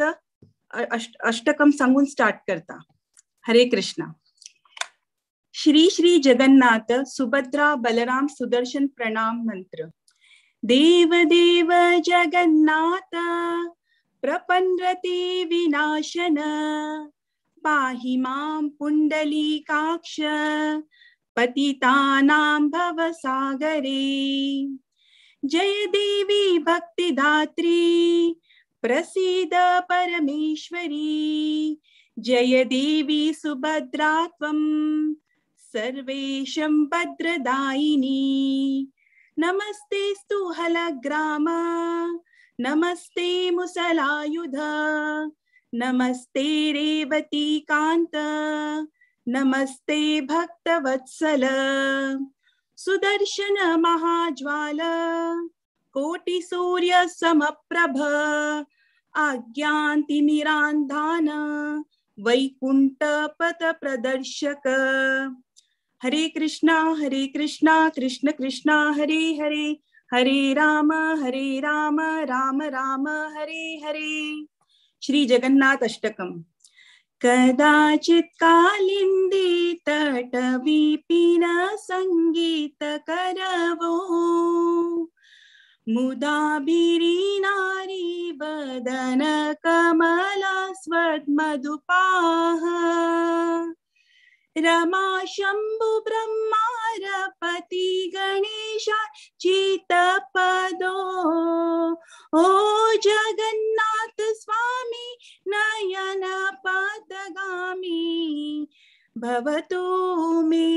फक्त अष्टकम सांगून स्टार्ट करता. हरे कृष्णा. श्री श्री जगन्नाथ सुभद्रा बलराम सुदर्शन प्रणाम मंत्र. देव देव जगन्नाथ प्रपन्नरति विनाशन पाहि मां पुंडलीकाक्ष पतितानां भवसागरे. जय देवी भक्तिदात्री प्रसीद परमेश्वरी. जय देवी सुभद्रा त्वं सर्वेशं भद्रदायिनी. नमस्तेस्तु हलग्राम नमस्ते मुसलायुध नमस्ते रेवतीकांत नमस्ते भक्तवत्सल. सुदर्शन महाज्वाल कोटि सूर्य समप्रभ आज्ञान्तिमिरान्धान वैकुंठ पथ प्रदर्शक. हरे कृष्णा कृष्ण कृष्णा हरे हरे हरे राम राम राम हरे हरे. श्री जगन्नाथ अष्टकम. कदाचित् कालिंदी तट विपिन संगीत करवो मुदा नारी बदन कमला स्वद्मधुपाः. रमा शंभु ब्रह्मारपति गणेशा चितपदो ओ जगन्नाथ स्वामी नयन पथगामी भवतु मे.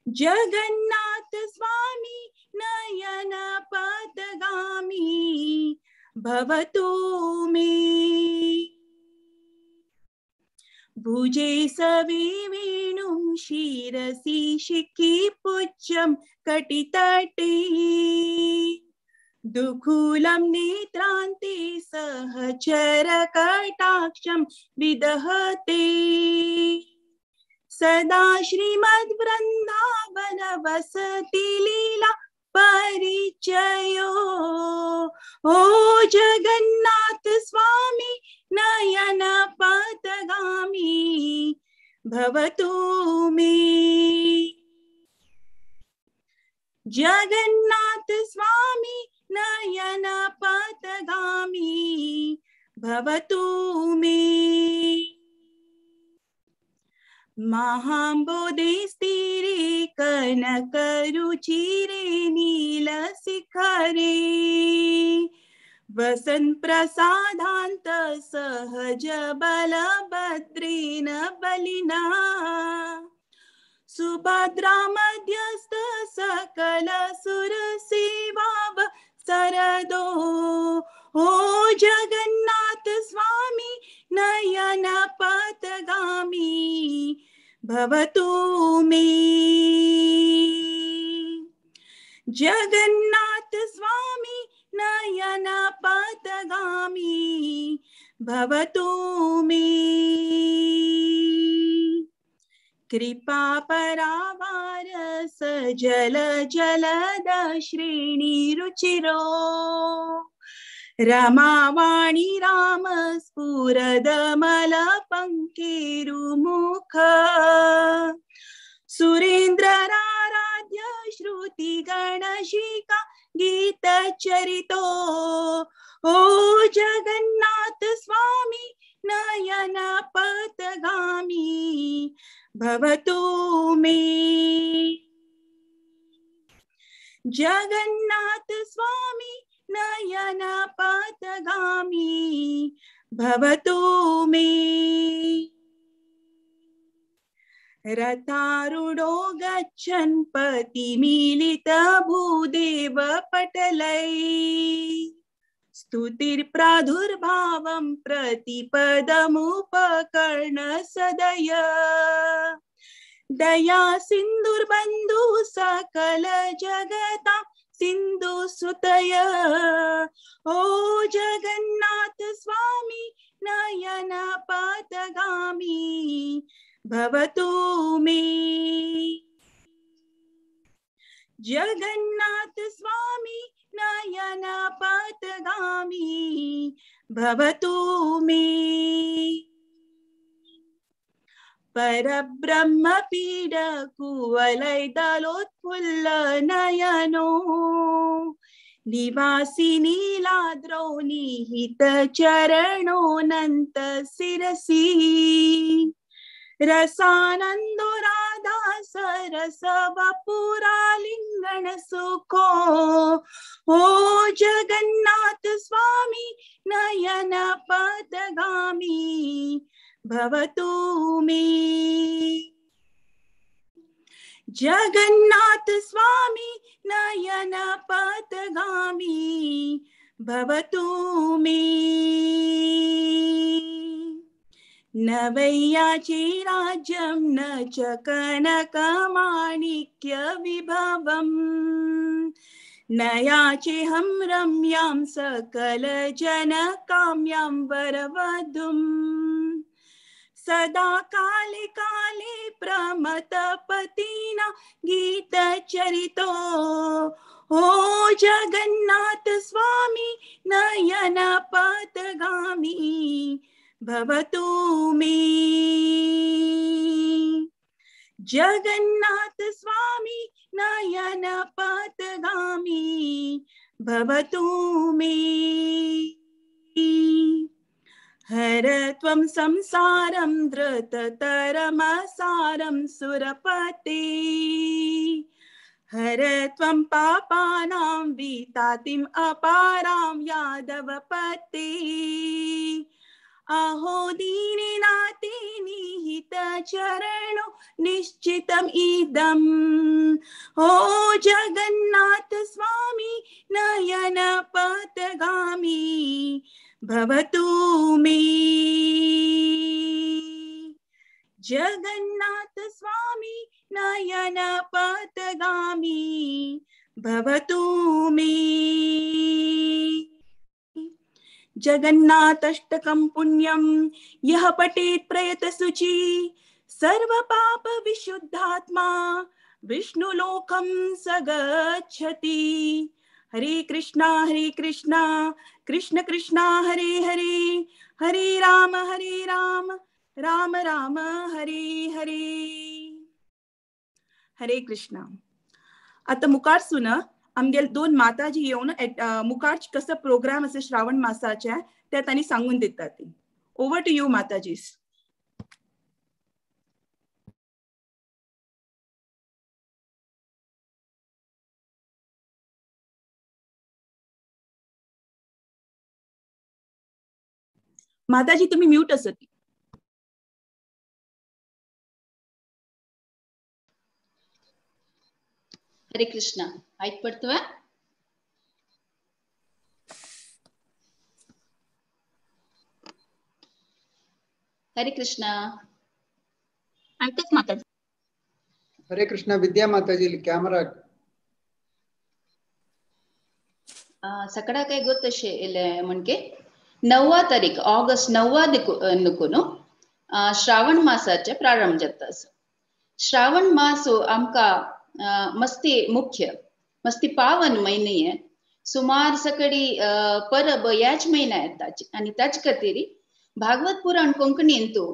जगन्नाथ स्वामी नयन पथगामी भवतु मे. भुजे सवे वेणुं शिरसि शिखिपुच्छं कटितटे दुकूलं नेत्रान्ते सहचर कटाक्षं विदहते. सदा श्रीमद्वृन्दावन वसति लीला परिचयो ओ जगन्नाथ स्वामी नयन पथगामी भवतु मे. जगन्नाथ स्वामी नयन पथगामी भवतु मे. महाम्बोधे कनकरुचिरे नीलशिखरे वसन् प्रसादान्त सहज बलभद्रेण बलिना. सुभद्रा मध्यस्थ सकल सुर सेवा सरदो ओ जगन्नाथ स्वामी नयन पथगामी भवतु मे. जगन्नाथ स्वामी नयन पथगामी भवतु मे. कृपा परावार सजल जलद श्रेणी रुचिरो रमावाणी राम स्फुरदमल पंकेरुमुख. सुरेंद्र आराध्य श्रुति गणशिका गीत चरितो ओ जगन्नाथ स्वामी नयन पथगामी भवतु मे. जगन्नाथ स्वामी नयन पथगामी भवतु मे. रथारूढो गच्छन् पतिमिलित भूदेव पटलै स्तुतिर्प्रादुर्भावं प्रतिपदमुपकर्ण सदय. दया सिन्धुर्बन्धु सकल जगता सिन्धु सुतय ओ जगन्नाथ स्वामी नयन पथगामी भवतु मे. जगन्नाथ स्वामी नयन पथगामी भवतु मे। परब्रह्म पीड कुवलय दलोत्फुल्ल नयनो निवासी नीलाद्रौ निहित चरणोऽनन्त शिरसि रसानन्दो राधा सरस वपुरालिङ्गन सुखो ओ जगन्नाथ स्वामी नयन पथगामी भवतु मे। जगन्नाथ स्वामी नयन पथगामी भवतु मे। न वैयाचे राज्यं न च कनकमाणिक्य विभवम् न याचेऽहं रम्यां सकल जनकाम्यां वरवधूम् सदा काले काले प्रमथपतिना गीतचरितो ओ जगन्नाथ स्वामी नयन पथगामी भवतु मे। जगन्नाथ स्वामी नयन पथगामी भवतु मे। हर त्वं संसारं धृततरमसारं सुरपते हर त्वं पापानां वितातिम् अपारां यादवपते अहो दीननाथे निहित चरणो निश्चितम् इदम् ओ जगन्नाथ स्वामी नयन पथगामी भवतु मे। जगन्नाथ स्वामी नयन पथगामी भवतु मे। जगन्नाथाष्टकं पुण्यं यः पठेत् प्रयतशुचि सर्व पाप विशुद्धात्मा विष्णुलोकं स गच्छति। हरे कृष्णा कृष्ण कृष्णा हरे हरे हरे राम राम राम हरे हरे। हरे कृष्णा। आता मुखार सुन आमगेले दोन माताजी येवन मुखार कसो प्रोग्राम आसा श्रावण मासाचे ते तांणी सांगून दितात ती। ओवर टू you माताजीस। माताजी तुम्ही म्यूट आसत। हरे कृष्णा। आयक पडतवा? हरे कृष्णा। आयकच माताजी। हरे कृष्णा। विद्या माताजी कॅमेरा सकडा काय गोत म्हणजे 9 तारीख ऑगस्ट 9 नुकून श्रावण मासाचे प्रारंभ जाता। श्रावण मास आमका मस्ती मुख्य मस्ती पावन महिने सुमार सकडी परब ह्याच महिन्या येता आनी ताचे खातीर भागवत पुराण कोंकणींतू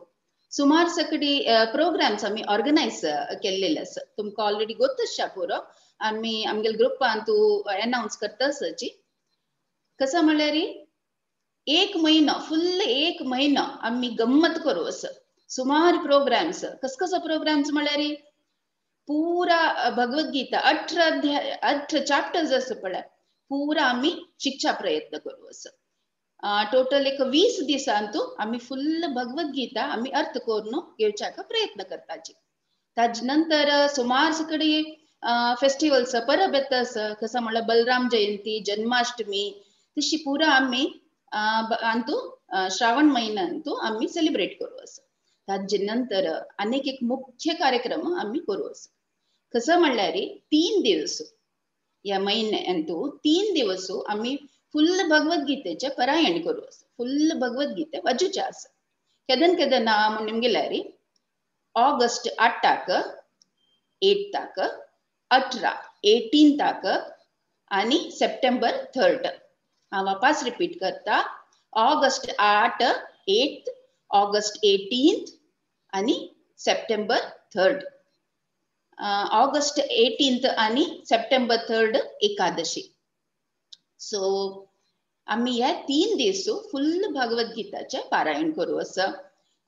सुमार सकडी प्रोग्राम्स आमी ऑर्गनायज केल्लेले आसा। तुमकां ऑलरेडी गोतशा पुरो आमी आमगेले ग्रुपांतू अनावन्स करता आसाची। कसो म्हणल्यार एक महिनो फुल्ल एक महिनो आमी गम्मत करू असो सुमार प्रोग्राम्स। कस कसो प्रोग्राम्स म्हणल्यार पूरा भगवद्गीता 18 अध्याय 18 चॅप्टर्स आसा पळय पूरा आमी शिकच्या प्रयत्न करू असो। टोटल एक 20 दिसांतू आमी फुल्ल भगवद्गीता आमी अर्थ करून घेवच्याक प्रयत्न करताची। ताजे नंतर सुमार सकडी फेस्टिवल्स परब येता आसा कसो म्हणल्यार बलराम जयंती जन्माष्टमी तशी पुरा आमी अंतू श्रावण महिन्यांतू आमी सेलिब्रेट करू आसा। ताजे नंतर अनेक एक मुख्य कार्यक्रम आमी करू आसा। कसं म्हणल्यार 3 दिवस ह्या महिन्यांतू 3 दिवस आमी फुल्ल भगवद्गीतेचे पारायण करू आसा। फुल्ल भगवद्गीते वाचूचे आसा। केदन केदन म्हणून गेल्यार ऑगस्ट 8 ताक 18 ताक आणि सप्टेंबर 3. हांव वापस रिपीट करता, ऑगस्ट 8, 8, ऑगस्ट 18 आणि सप्टेंबर 3. ऑगस्ट 18 आणि सप्टेंबर 3 एकादशी. सो आम्ही ह्या 3 दीस फुल भगवद्गीताचे पारायण करू. असं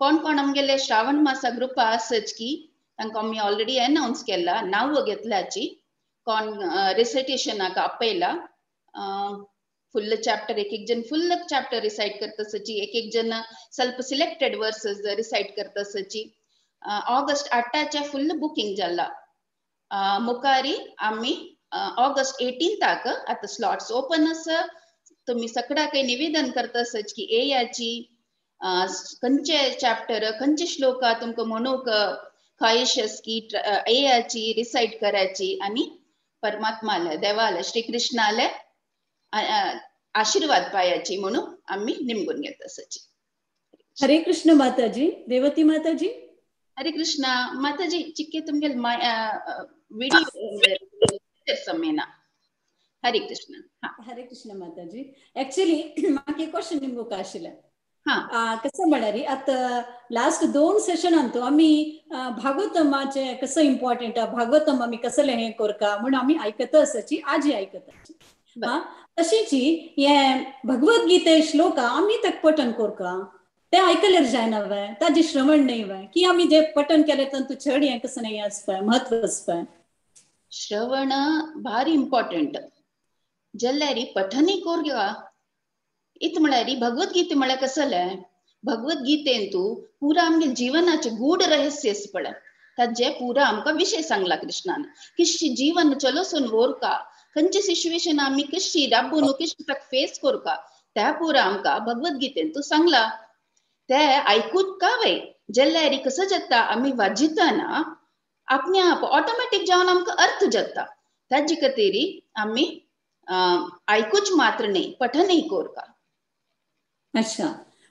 कोण कोण आमगेले श्रावण मासा ग्रुप आसच की तांकां आमी ऑलरेडी अनाउन्स केला, नांव घेतल्याची, कोण रिसायटेशनाक आपयला. फुल चॅप्टर एक एक जण फुल चॅप्टर रिसायट करता सची, एक एक जण ಸ್ವಲ್ಪ सिलेक्टेड वर्सेस रिसायट करता सची. ऑगस्ट 8 फुल बुकिंग जाला. मुखारी आमी ऑगस्ट 18 आता स्लॉट्स ओपन आसा. तुम्ही सगळा काही निवेदन करता सच की येयाची, खंयचे चॅप्टर खंयचे श्लोक तुमकां म्हणूंक ख्वाहिश आस की येयाची, रिसायट करायची आणि परमात्माले देवाले श्रीकृष्णाले आशीर्वाद पायाची म्हणून आम्ही निमगून घेत आसाची. हरे कृष्ण माताजी, रेवती माताजी. हरे कृष्ण माताजी, चिक्के तुमगेल विडियो समेना. हरे कृष्ण. हरे कृष्ण माताजी. ऍक्च्युली म्हाका एक क्वेश्चन निमगूक आशिल्लें. कसं म्हळ्यार आता लास्ट 2 सेशनांत आमी भागवतमाचे कसं इम्पॉर्टंट, भागवतम आमी कसले हें करका म्हणून आमी आयकता आसाची, आजी आयकता. तशीच हे भगवद्गीते श्लोक आमी ताका पठण करका, ते आयकल्यार जायना वे, ताजे श्रवण न्हय वे, की आमी जे पठण केलें तातूंत चड हें कसं हें आसता, म्हत्व आसता. श्रवण भारी इम्पॉर्टंट जाल्यार पठनूय करया. इत म्हळ्यार भगवद्गीते म्हळ्यार कसलें, भगवद्गीतेंतू पुरा आमगे जीवनाचे गूढ रहस्य पळय, ताजे पुरा आमकां विशय सांगला कृष्णान, कशी जीवन चलोसून व्हरका, खंयचे सिच्युएशन आमी कशी राबून कशी ताका फेस करका, त्या पुरा आमकां भगवद्गीतेंतू सांगला. ते आयकूत का वय जाल्यार कसं जाता, आमी वाजितना आपणे आप ऑटोमॅटीक जावन आमकां अर्थ जाता. ताजे खातीर आमी आयकूच मात्र न्हय, पठनूय करका. अच्छा,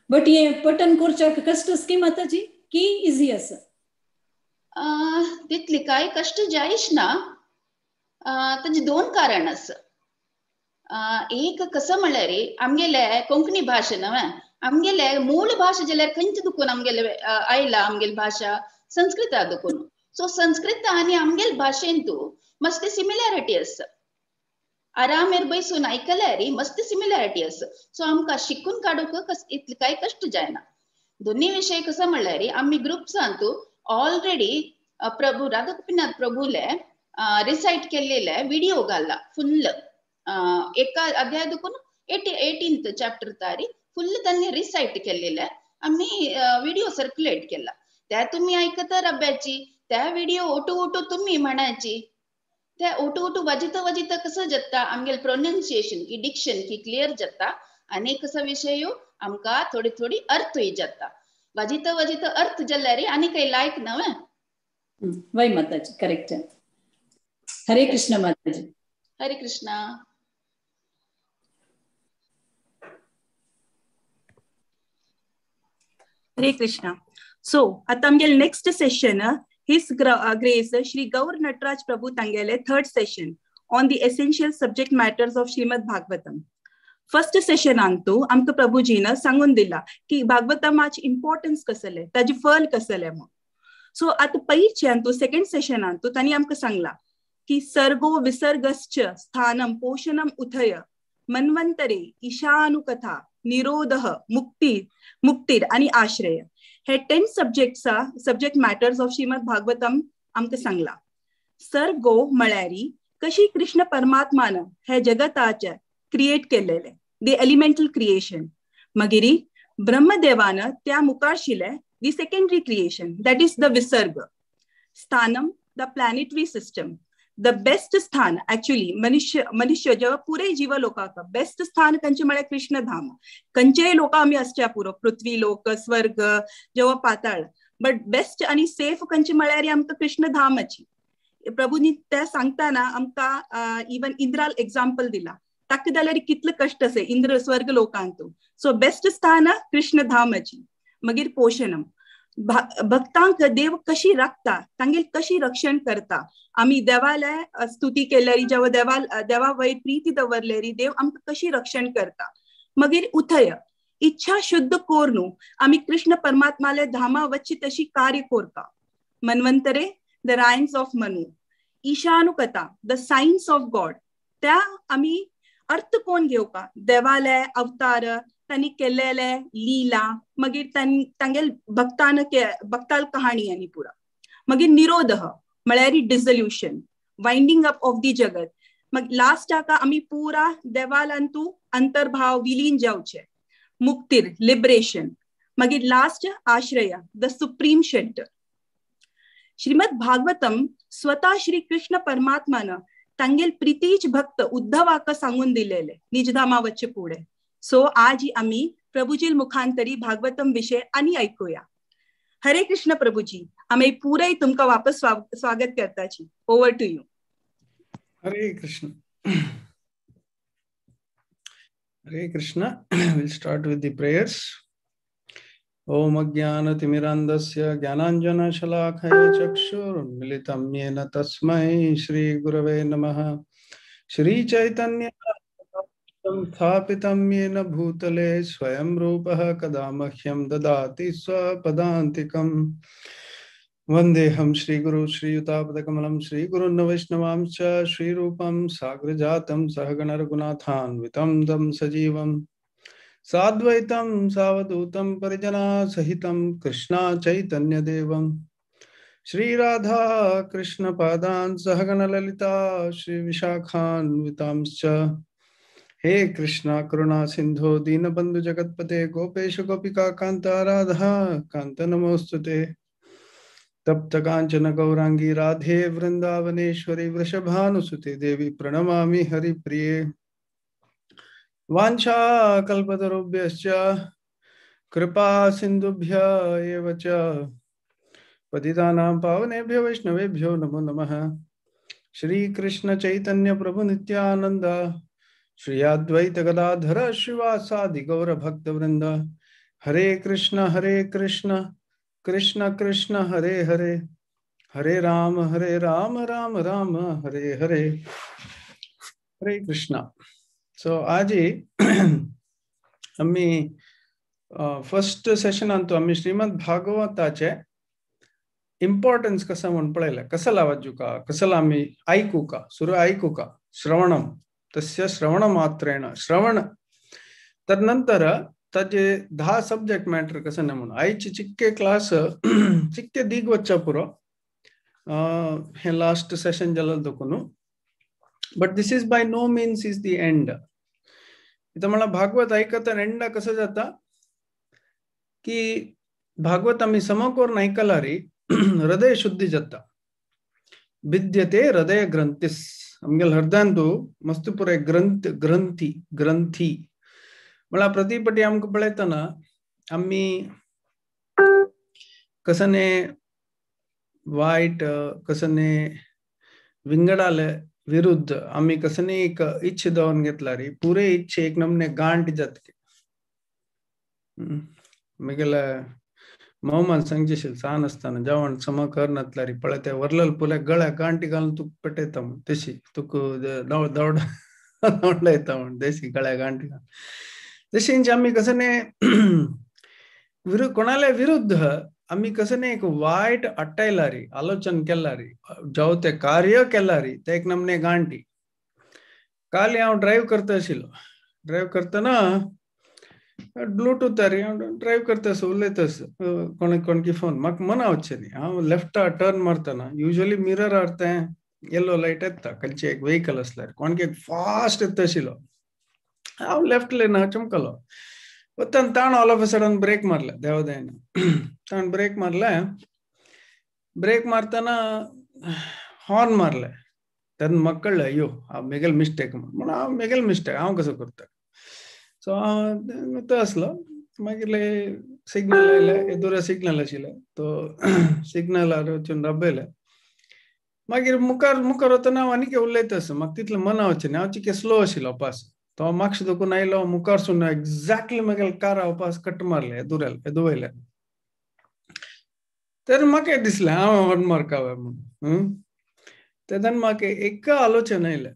बट ये पठन करच्याक कश्ट आसा की माताजी की इजी आसा? तितली कांय कश्ट जायच ना. ताजे 2 कारण आसा. एक कसं म्हळ्यार आमगेले कोंकणी भाशा न्हय, आमगेले मूळ भाशा जाल्यार खंयचे दुखून आमगेले आयला, आमगेली भाशा संस्कृता दुखून. सो संस्कृत आनी आमगेले भाशेंतू मस्त सिमिलॅरिटी आसा. आरामेर बैसून आयकल्यार मस्त सिमिलॅरिटी आसा. सो आमकां शिकून काडूंक इतले कांय कश्ट जायना. दोन्ही विशय कसं म्हळ्यार आमी ग्रुप्सांतू ऑलरेडी प्रभू राधागोपीनाथ प्रभूले रिसायट केल्लेले विडियो घाला फुल्ल, एका अध्याय दुखून 18th chapter तारी फुल्ल तांणी रिसायट केल्लेले आमी विडियो सर्क्युलेट केला. त्या तुमी आयकता रब्याची, त्या विडियो ओटू ओटू तुमी म्हणायची, त्या ओटू ओटू वाजिता वाजिता कसं जाता आमगेले प्रोनाउन्सिएशन की डिक्शन की क्लियर जाता आनी कसो विशय आमकां थोडी थोडी अर्थूय जाता. वाजिता वाजिता अर्थ जाल्यार आनी काही लायक न्हय. वय माताजी, करेक्ट. हरे कृष्ण माताजी. हरे कृष्ण. हरे कृष्ण. सो आता आमगेले next session His Grace Shri Gaur Nataraj Prabhu तांगेले 3rd session on the essential subject matters of Shrimad Bhagavatam. First सेशनांतू आमकां प्रभुजीन सांगून दिला की भागवतमाची इम्पॉर्टन्स कसले, ताजी फल कसले म्हणून. सो आतां पयच्यान सेकंड सेशनांतू तांणी आमकां सांगला की सर्गो विसर्गश्च स्थानम पोषणम उथय मन्वंतरे ईशानुकथा निरोधः मुक्ती मुक्तीर आणि आश्रय हे 10 सब्जेक्ट्सा subject matters of Shrimad Bhagavatam आमकां सांगला. सर्गो म्हळ्यार कशी कृष्ण परमात्मान हे जगताचे क्रिएट केलेले the elemental creation, मागीर ब्रह्मदेवान त्या मुखारशिले the secondary creation that is the visarga, स्थानम the planetary system, the best स्थान ऍक्च्युली मनुष्य मनुष्य जेव्हा पुरे जीव लोकांक बेस्ट स्थान कंचे म्हळ्यार कृष्णधाम. खंयचेय लोक आमी आसच्या पुरो, पृथ्वी लोक, स्वर्ग जेव्हा पाताळ, बट बेस्ट आनी सेफ खंयचे म्हळ्यार आमकां कृष्णधामाची. प्रभूंनी ते सांगताना आमकां इवन इंद्राल एग्जाम्पल दिला, ताका जाल्यार कितले कश्ट आसे इंद्र स्वर्ग लोकांतू. सो बेस्ट स्थान कृष्णधामाची. मागीर पोषणम, भक्तांक देव कशी राखता, तांगेल कशी रक्षण करता. आमी देवाले स्तुती केल्यारी, जेव्हा देवा वयर प्रीती दवरलेरी देव आमकां कशी रक्षण करता. मगीर उथय इच्छा शुद्ध कोरनू आमी कृष्ण परमात्माले धामा वच्ची तशी कार्य कोरता. मन्वंतरे the rhymes of Manu, ईशानुकथा the science of God, त्या आमी अर्थ कोण घेवपा, देवाले अवतार तांणी केलेले लीला, मागीर तांगेल भक्तान भक्ताल कहाणी आनी पुरा. मागीर निरोध म्हळ्यार dissolution, winding up of the जगत. मग लास्टाक आमी पुरा देवालांतू अंतर्भाव विलीन जावचे, मुक्तीर लिबरेशन. मागीर लास्ट आश्रय the supreme shelter. Shrimad Bhagavatam स्वतः श्री कृष्ण परमात्मान तांगेल प्रीतीच भक्त उद्धवाक सांगून दिलेले निजधामा वच्चे पुढे. सो आज आम्ही प्रभुजील मुखांतरी भागवतम विषय आणि ऐकूया. हरे कृष्ण प्रभुजी, आम्ही पुरे तुमका वापस स्वागत करताची. Over to you. Hare Krishna. Hare Krishna. We'll start with the prayers. Om अज्ञानतिमिरान्धस्य ज्ञानाञ्जनशलाकया चक्षुरुन्मीलितं येन तस्मै श्री गुरवे नमः. श्री चैतन्य स्थापितं येन भूतले स्वयं रूपः कदा मह्यं ददाति स्वपदान्तिकम्. वन्देऽहं श्रीगुरु श्रीयुतापदकमलं श्रीगुरुन् वैष्णवांश्च श्रीरूपं साग्रजातं सहगणरघुनाथान्वितं तं सजीवं साद्वैतं सावधूतं परिजनासहितं कृष्णा चैतन्यदेवं श्रीराधा कृष्णपादान् सहगणललिता श्रीविशाखान्वितांश्च. हे कृष्णा करुणा सिंधो दीनबंधु जगत्पते गोपेश गोपिका कांता राधा कांत नमोस्तुते. तप्त कांचन गौरांगी राधे वृंदावनेश्वरी वृषभानुसुते देवी प्रणमामि हरिप्रिये. वाञ्छा कल्पतरुभ्यश्च कृपा सिन्धुभ्य एव च पतितानां पावनेभ्यो वैष्णवेभ्यो नमो नमः. श्री कृष्ण चैतन्य प्रभु नित्यानंद श्री अद्वैत गदाधर श्रीवासादि गौर भक्त वृंद. हरे कृष्ण कृष्ण कृष्ण हरे हरे, हरे राम राम राम हरे हरे. हरे कृष्ण. सो आज आम्ही फर्स्ट सेशनांतु आम्ही श्रीमद भागवताचे इम्पॉर्टन्स कसं म्हण पळयलें, कसला वाचूका, कसला आम्ही ऐकूका, सुरू ऐकूका, श्रवणम तस्य श्रवणमात्रेण श्रवण. तदनंतर ताजे 10 सब्जेक्ट मॅटर कसं नाही म्हणून आयचे चिक्के क्लास चिक्के दीग वच्चा पुरो हे लास्ट सेशन जालें देखून. But this is by no means is the end. इथं मला भागवत ऐकताना एंडा कसं जाता की भागवत आम्ही समकोर ऐकलारी हृदय शुद्धी जाता. विद्यते हृदय ग्रंथिस, आमगेले हृदयांतु मस्त पुरे ग्रंथ ग्रंथी ग्रंथी म्हळ्यार प्रतिपटी आमकां पळयतना आमी कसने वायट कसने विंगडाले विरुद्ध आमी कसने एक इच्छा दवरून घेतला रे पुरे इच्छे एक नमने गांठ जातके. मगेले मोहमान सांगचेशील सान आसतना जेवण सम करनातला रे पळय ते वरलल पुले गळ्या गांठी घालून तुका पेटयता म्हण तशी तुका दवड दवडयता म्हण देशी गळ्या गांठी घालून. तशींच आमी कसने कोणाले विरुद्ध आमी कसने एक वायट अट्टायला रे आलोचन केला रे जावं ते कार्य केला रे ते एक नमने गांठी. काल हांव ड्रायव्ह करता आशिल्लो, ड्रायव्ह करतना ब्लूटूथ रे हांव ड्रायव्ह करता आसो उलयता आसो कोण कोणकी फोन म्हाका मना वचचें न्ही. हांव लेफ्टा टर्न मारतना युजली मिररार तें येलो लायट येता खंयचें एक व्हेकल आसल्यार कोणकी एक फास्ट येता आशिल्लो. हांव लेफ्ट लेना चमकलो वतान ताण all of a sudden break मारले देवदयन ताण ब्रेक मारले. ब्रेक मारतना हॉर्न मारले तेन्ना म्हाका कळ्ळें अय्यो हांव मेगेल मिस्टेक म्हण हांव मेगेल मिस्टेक हांव कसो करता. सो हांव तो आसलो मागीर सिग्नल आयले एदुरा सिग्नल आशिल्लें तो सिग्नलार वचून राबयलें. मागीर मुखार मुखार वतना हांव आनीक उलयता आसा म्हाका तितलें मना वचचें न्ही. हांव चिके स्लो आशिल्लो पास तो मागशें दोकून आयलो मुखारसून एग्जॅक्टली म्हगेले कारा पास कट मारले एदुरेल एदुवयल्यान. तर म्हाका दिसलें हांव हॉर्न मारका म्हणून. तेन्ना म्हाका एक आलोचना आयलें,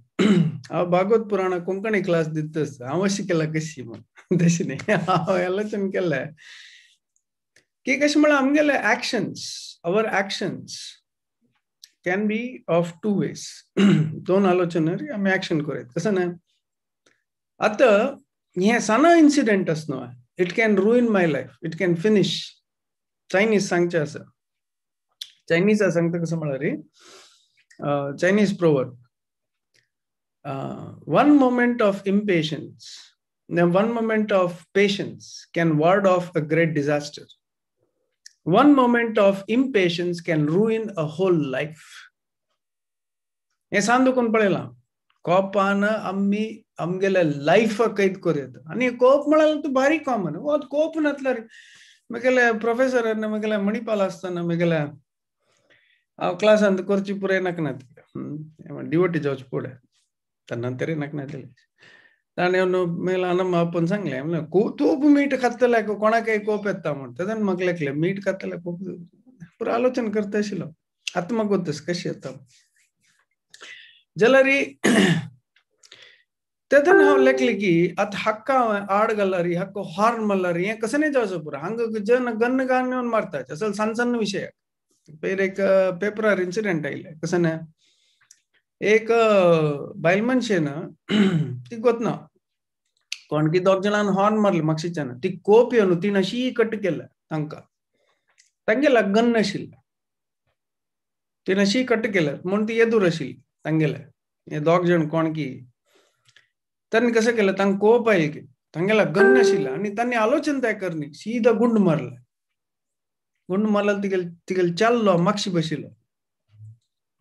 हांव भागवत पुराणा कोंकणी क्लास दिता आसता, हांव अशें केलां कशी म्हूण. तशें न्ही, हांव आलोचन केलें की कशें म्हळ्यार आमगेले actions, our actions can be of two ways. दोन आलोचना आमी एक्शन करूं कसं ना. आतां हें सानो इन्सिडेंट आस न्हू, it can ruin my life, it can finish. Chinese सांगचें आसा, चायनीज सांगता कसं म्हळ्यार Chinese proverb, one moment of impatience, one moment of patience can ward off a great disaster. One moment of impatience can ruin a whole life. हे सांग कोण पळयलां, कोपान आमी आमगेले लायफ कैद करूं. आनी कोप म्हळ्यार तूं बारीक कॉमन, कोप नासल्यार म्हगेले प्रोफेसर म्हगेले मणिपाल आसतना म्हगेले हांव क्लासांत करची पुराय नाका नातले, डिवोटी जावचे फुडें तेन्ना तरी नाका नातले. ताणें येवन म्हगेले अनम आपून सांगलें, म्हणलें तूं मीठ खातले कोणाकय कोप येता म्हण. तेन्ना म्हाका लेखलें मीठ खातले कोप, पुरो आलोचन करता आशिल्लो. आतां म्हाका गोतस कशें येता जाल्यार तेन्ना हांव लेखलें की आतां हाका हांवें आड घालारी, हाका हॉर्न मारलारी, हें कसं नाही जावचो पुरो. हांगा जन गन्न गान येवन मारता असल सान सान विशय. पयर एक पेपरार इन्सिडेंट आयले कसं ना, एक बायल मनशेन ती गोतना कोण की दोग जाणान हॉर्न मारले मागशीच्यान, ती कोप येवन तिणें अशी कट केल्या तांकां, तांगेला गन्न आशिल्लें, तिणें अशी कट केल्या म्हूण ती येदूर आशिल्ली तांगेले हे दोग जाण कोण की. तांणी कसं केलं, तांकां कोप आयली की तांगेला गन्न आशिल्लें आनी तांणी आलोचन तयार करणी सीधा गुंड मारले. गुंड मारला तिगेल तिगेल चाललो मागशी बशिल्लो,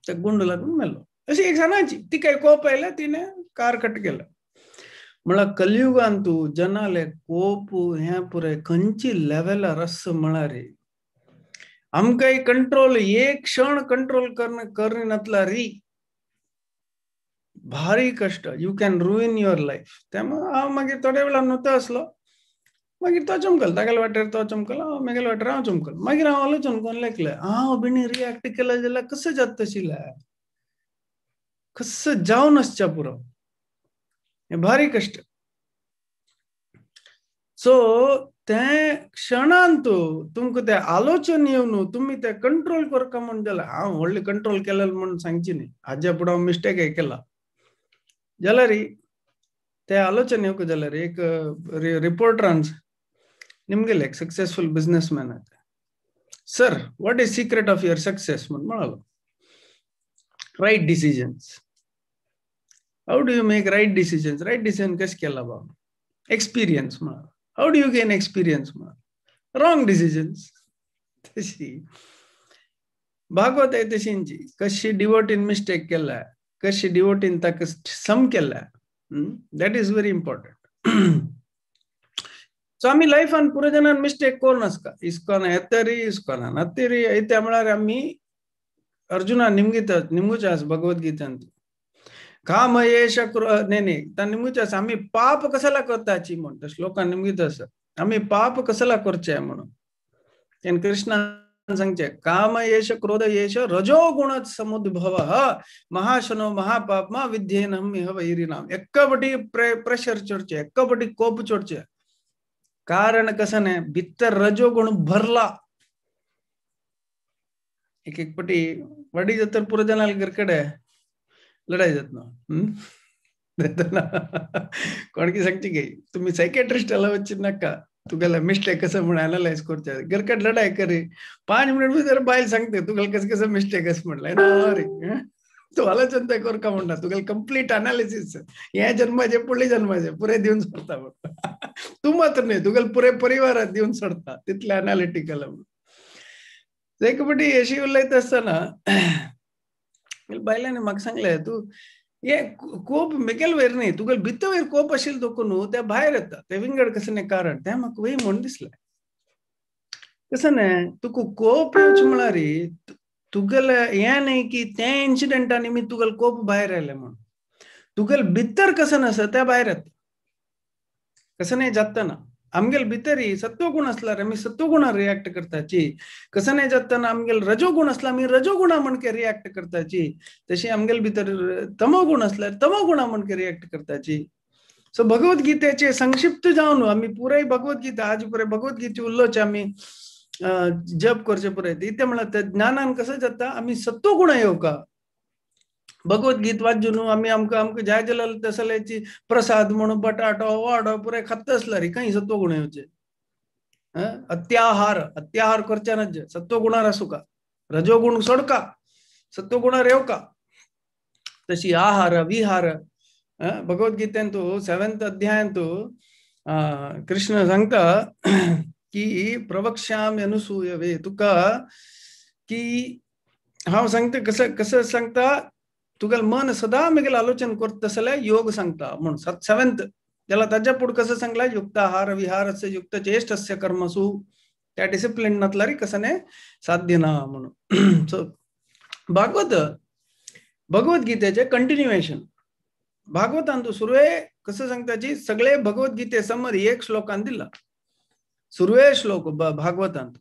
त्या गुंड लागून मेलो. अशी एक सानाची तिका कोप आयला, तिणें कार कट केला. म्हळ्यार कलियुगान तूं जनाले कोप हें पुराय खंयची लेवलार आसा म्हळ्यार आमकां कंट्रोल एक क्षण कंट्रोल करणी नातला री भारी कष्ट. You can ruin your life. त्यामुळे हांव मागीर थोड्या वेळान न्हू आसलो, मागीर तो चमकल, तागेले वाटेर तो चमकल, हांव म्हगेले वाटेर हांव चमकल. मागीर हांव आलोचन करून लेखलें, हांव बिणी रिएक्ट केलें जाल्यार कसं जाता आशिल्लें, कसं जावन आसच्या पुरो, हें भारी कष्ट. सो ते क्षणान तुमकां ते आलोचन येवन तुमी ते कंट्रोल करका म्हूण जाल्यार हांव व्हडलें कंट्रोल केलें म्हूण सांगची न्ही, हाज्या फुडें हांव मिस्टेक केला जाल्यार ते आलोचन येवंक जाल्यार एक रिपोर्टरान निमगेले एक सक्सेसफुल बिजनेसमॅन आसा, sir what is secret of your success म्हूण म्हणालो. Right decisions. How do you make right decisions? Right decision कशें केला बाबा? एक्सपिरियन्स म्हणालो. How do you gain experience म्हणालो? Wrong decisions. तशी भागवत आहे तशींची, कशी डिवोटीन मिस्टेक केला, कशी डिवोटीन ताका सम केला, that is very important. So आमी लायफान पुरो जाणान मिस्टेक करून आसता, इस्कॉना येतरी इस्कॉना नातरी. त्या म्हळ्यार आमी अर्जुना निमगिता निमगुचे आसा भगवद्गीतांत, काम येश न्ही न्ही ता निमगुचे आसा आमी पाप कसाला करताची म्हण श्लोकान निमगीत आसा, आमी पाप कसाला करचे म्हणून. तेन्ना कृष्णान सांगचे काम येश क्रोध येश रजो गुण समुद्भव महाशनो महापापमा विद्येन इह वैरिणाम. एकापटी प्रेशर चडचे, एकापटी कोप चडचे, कारण कसं नाही भितर रजोगुण भरला. एक एक पटी वाडी जातर पुरो जनाल घरकडे लढाई जात ना. कोण की सांगची की तुम्ही सायकेट्रिस्टाला वच्ची नका, तुगेला मिस्टेक कसं म्हणून अनालाइज करचे, घरकड लढाई करी 5 मिनिट भितर बायल सांगते तुगेला कसं कसं मिस्टेक असं म्हणलं ना रे, तू आलोचन ते कर का म्हणटा, तुगेला कंप्लीट अनालिसिस हे जन्माचे पुढले जन्माचे पुरे दिवन सोडता, तू मात्र न्ही तुगेला पुरे परिवारात दिवन सोडता तितले अनालिटिकल. एक पटी अशी उलयत आसतना बायलांनी म्हाका सांगलें तूं हे कोप मेकेल वयर न्ही, तुगेले भितर वयर कोप आशिल्लो देखून न्हू त्या भायर येता ते विंगड कसं न्ही कारण तें म्हाका वय म्हूण दिसलें. कसं न्ही तुका कोप येवचें म्हळ्यार तुगेले हें न्ही की तें इन्सिडंटा निमित्त तुगेले कोप भायर आयले म्हूण, तुगेले भितर कसं आसा त्या भायर येता कसं न्ही जाता ना. आमगेल भितरी सत्वगुण असल्यार आमी सत्वगुणा रिएक्ट करताची. कसं नाही जाताना आमगेल रजोगुण असला आमी रजोगुणा म्हणके रिएक्ट करताची. तशी आमगेल भितर तमोगुण असल्यार तमोगुणा म्हणके रिएक्ट करताची. सो भगवद्गीतेचे संक्षिप्त जावन आमी पुराय भगवद्गीता आज पुराय भगवद्गीते उल्लोचे आमी जप करचे पुराय इते म्हणल्यार ते ज्ञानान कसं जाता आमी सत्वगुण येवका. भगवद्गीत वाचून आमी आमकां आमकां जाय जाल्यार तसल्याची प्रसाद म्हणून बटाटो वाडो पुराय खात्ता आसल्यार खंय सत्वगुण येवचे. अत्याहार अत्याहार करचे ना, सत्वगुणार आसूका, रजोगुण सोडका, सत्वगुणार येवका. तशी आहार विहार भगवद्गीतेंतु 7th अध्यायांतु कृष्ण सांगता की प्रवक्ष्यामि अनुसूयवे तुका की हांव सांगता कसं कसं सांगता तुगेल मन सदा मेगेल आलोचन करता जाल्यार योग सांगता म्हणून 7th त्याला ताच्या पुढे कसं सांगला युक्ताहार विहारस्य युक्त चेष्टस्य कर्मसु त्या डिसिप्लिन नसल्यार कसं नाही साध्य ना म्हणून. सो भागवत भगवद्गीतेचे कंटिन्युएशन. भागवतांतु सुरवे कसं सांगताची सगळे भगवद्गीते समर एक श्लोकान दिला. सुरवे श्लोक भागवतांत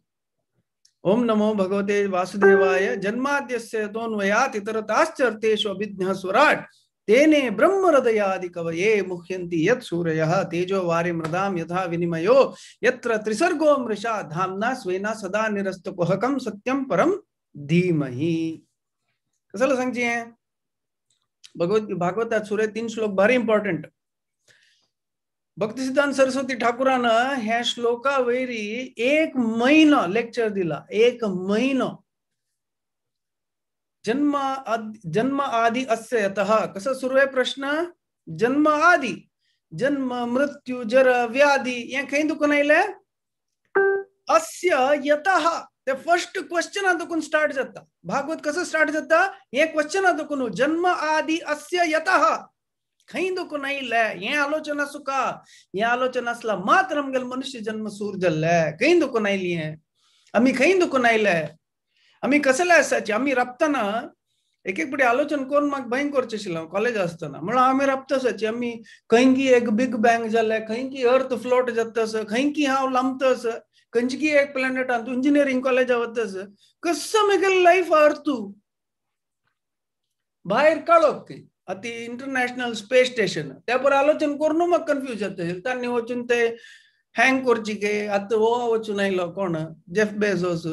ओम नमो भगवते वासुदेवाय जन्माद्यस्य तोन्वयात् इतरताश्चर्तेषु अभिज्ञः स्वराट् तेने ब्रह्म हृदयादि कवये मुह्यन्ति यत् सूरयः तेजो वारि मृदां यथा विनिमयो यत्र त्रिसर्गो मृषा धाम्ना स्वेना सदा निरस्तकुहकं सत्यं परं धीमहि. कसं सांगची भगवत भागवतात सुरे 3 श्लोक भारी इम्पॉर्टंट. भक्तिसिद्धांत सरस्वती ठाकुरान ह्या श्लोका वयरी 1 महिनो लेक्चर दिला. 1 महिनो जन्म जन्म आदि अस्य यतः कसं सुरू आहे प्रश्न जन्म आदि जन्म मृत्यू जरा व्याधी हे खंय दुखून आयले अस्य यतः. ते फर्स्ट क्वेश्चन दुखून स्टार्ट जाता. भागवत कसं स्टार्ट जाता हे क्वेश्चन दुखून जन्म आदि अस्य यतः खंय दुखून आयले हे आलोचना आसूका. हे आलोचना आसला मात्र आमगेले मनुष्य जन्म सूर जाल्ले. खंय दुखून आयली हे आमी खंय दुखून आयले आमी कसले आसाचे. आमी राबतना एक एक पटी आलोचन करून म्हाका भंय करचें आशिल्लें कॉलेज आसतना. म्हणल्यार आमी राबता आसाची आमी खंय की एक बिग बँग जालें, खंय की अर्थ फ्लोट जाता आसा, खंय की हांव लांबता आसा, खंयची की एक प्लॅनेटान तूं इंजिनियरींग कॉलेजा वता आसा, कसो म्हगेलें लायफ अर्थ भायर काडप खंय. आतां इंटरनॅशनल स्पेस स्टेशन त्या पर आलोचन करून म्हाका कन्फ्यूज जाता. तांणी वचून ते हँग करची के आतां हो वचून आयलो कोण जेफ बेजोस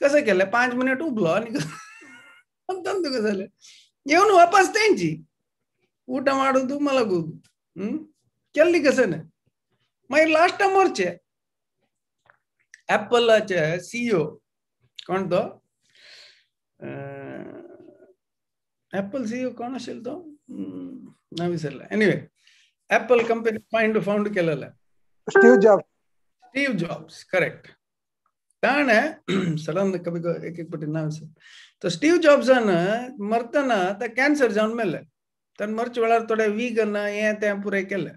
कसं केलें 5 मिनिट उबलो आनी तुका जालें येवन वापस तेंची ऊट माडू मला केल्ली कसं ना. मागीर लास्ट मरचे ऍपलाचे सीईओ कोण तो ऍपल सीईओ कोण असेल तो ना विसरला. एनिवे ऍपल कंपनी फाउंड केलेला Steve jobs. Steve Jobs correct. ताणें सडन कभी एक एक पटी नाव तो स्टीव जॉब्सान मरतना ते कॅन्सर जावन मेले. ताणें मरच्या वेळार थोडे विगन हें तें पुराय केलें.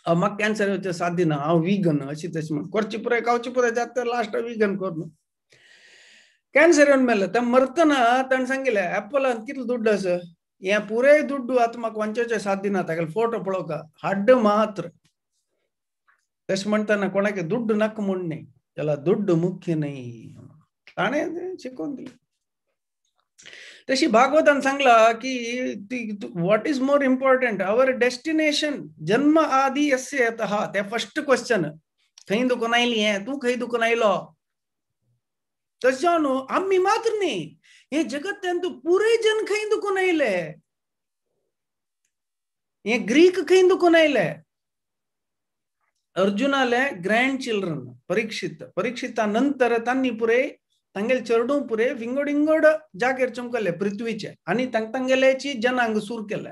म्हाका कॅन्सर येवचें साध्य ना हांव विगन अशी तशी म्हण करची पुराय खावची पुराय जाता लास्ट विगन करून कॅन्सर येवन मेले. ते मरतना ताणें सांगिल्लें ऍपलान कितलो दुड्ड आसा हें पुराय दुड्डू आतां म्हाका वचचें साध्य ना. तागेलो फोटो पळोवका हाड मात्र. तशें म्हणटना कोणाक दुड्ड नाका म्हूण न्ही, त्याला दुड्ड मुख्य नाही ताणें शिकोवन दिलें. तशी भागवतान सांगला की what is more important our destination जन्म आदि यस्य यतः. ते फर्स्ट क्वेश्चन खंय दुखून आयली हें तूं खंय दुखून आयलो. तशें जावन आमी मात्र न्ही हे जगत्यांत पुराय जन खंय दुखून आयले, हे ग्रीक खंय दुखून आयले. अर्जुनाले ग्रँड चिल्ड्रन परीक्षित, परीक्षिता नंतर तांणी पुरे तांगेले चेडूं पुरे विंगड विंगड जागेर चमकले पृथ्वीचे आनी तांगेल्याची जनांग सूर केले.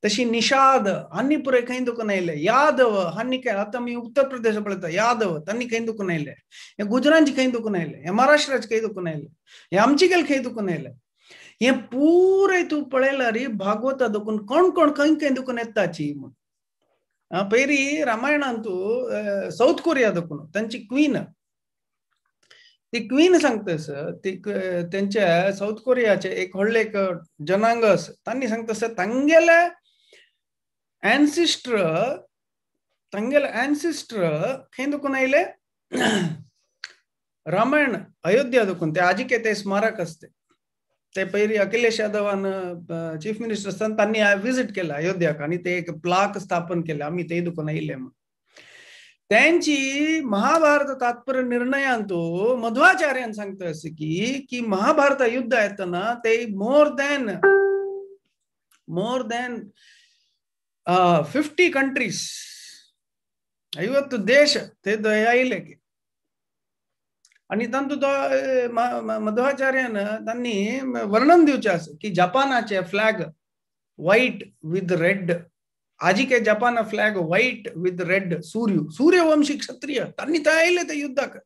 तशी निषाद हांणी पुरे खंय दुखून आयले, यादव हांणी काय आतां आमी उत्तर प्रदेश पळयता यादव तांणी खंय दुखून आयले, हे गुजरातचे खंय दुखून आयले, हे महाराष्ट्राचे खंय दुखून आयले, हे आमचे गेले खंय दुखून आयले. हे पुरे तूं पळयल्यार भागवता दुखून कोण कोण खंय खंय दुखून येताची म्हूण. पयरी रामायणांतु साऊथ कोरिया दुखून तांची क्वीन ती क्वीन सांगता ती त्यांच्या साऊथ कोरियाचे एक व्हडलें एक जनांग आसा तांणी सांगता तांगेले एन्सिस्टर तांगेले एन्सिस्टर खंय दुखून आयले रामायण अयोध्या दुखून ते आजिके ते स्मारक असते ते पयली अखिलेश यादवान चीफ मिनिस्टर आसतना तांणी विजिट केलं अयोध्याक आणि ते एक प्लाक स्थापन केले आम्ही ते दुखून आयले म्हणून. त्यांची महाभारत तात्पर्य निर्णयांतू मध्वाचार्यान सांगता असे की की महाभारत युद्ध येतना ते मोर दॅन 50 कंट्रीज 50 देश ते आयले की आणि तांतू तो मध्वाचार्यान तांणी वर्णन दिवचें आसा की जपानाचे फ्लॅग व्हाईट विथ रेड आजिके Japan flag white with red सूर्य सूर्यवंशी क्षत्रिय तांणी थंय आयले ते युद्धाक.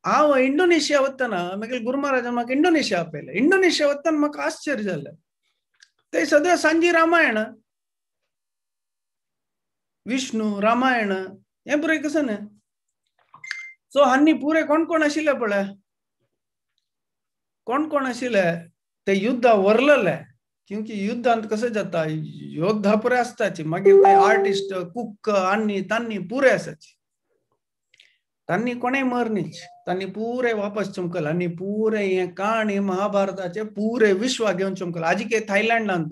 हांव इंडोनेशिया वतना मागीर गुरु महाराजान म्हाका इंडोनेशिया आपयलें. इंडोनेशिया वतना म्हाका आश्चर्य जालें ते सद्या सांजी रामायण विष्णू रामायण हें पुरें कसं न्ही. सो हांनी पुरे कोण कोण आशिल्ले पळय कोण कोण आशिल्ले ते युद्धा वरलेले क्योंकि युद्धांत कसं जाता योद्धा पुरे आसताची मागीर ते आर्टिस्ट कुक आनी तांनी पुरे आसाची तांनी कोणेय मरनीच तांनी पुरे वापस चमकल आनी पुरे हें काणी महाभारताचे पुरे विश्वाक घेवन चमकल आजिके थायलंडांत.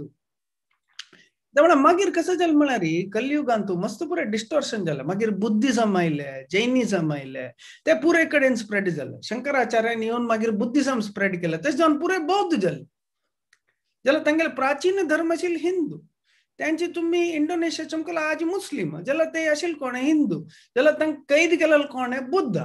त्यामुळे मागीर कसं जालें म्हळ्यार कलियुगांत मस्त पुरे डिस्टॉर्शन जालें. मागीर बुद्धिझम आयले जैनिझम आयले ते पुरे कडेन स्प्रेड जाले. शंकराचार्यान येवन मागीर बुद्धिझम स्प्रेड केलें तशें जावन पुरे बौद्ध जाले. जाल्यार तांगेले प्राचीन धर्म आशिल्ले हिंदू त्यांची तुम्ही इंडोनेशिया चमकला आज मुस्लिम जाल्यार ते आशिल्ले कोण हिंदू जाल्यार तांकां कैद केलेलो कोण बुद्ध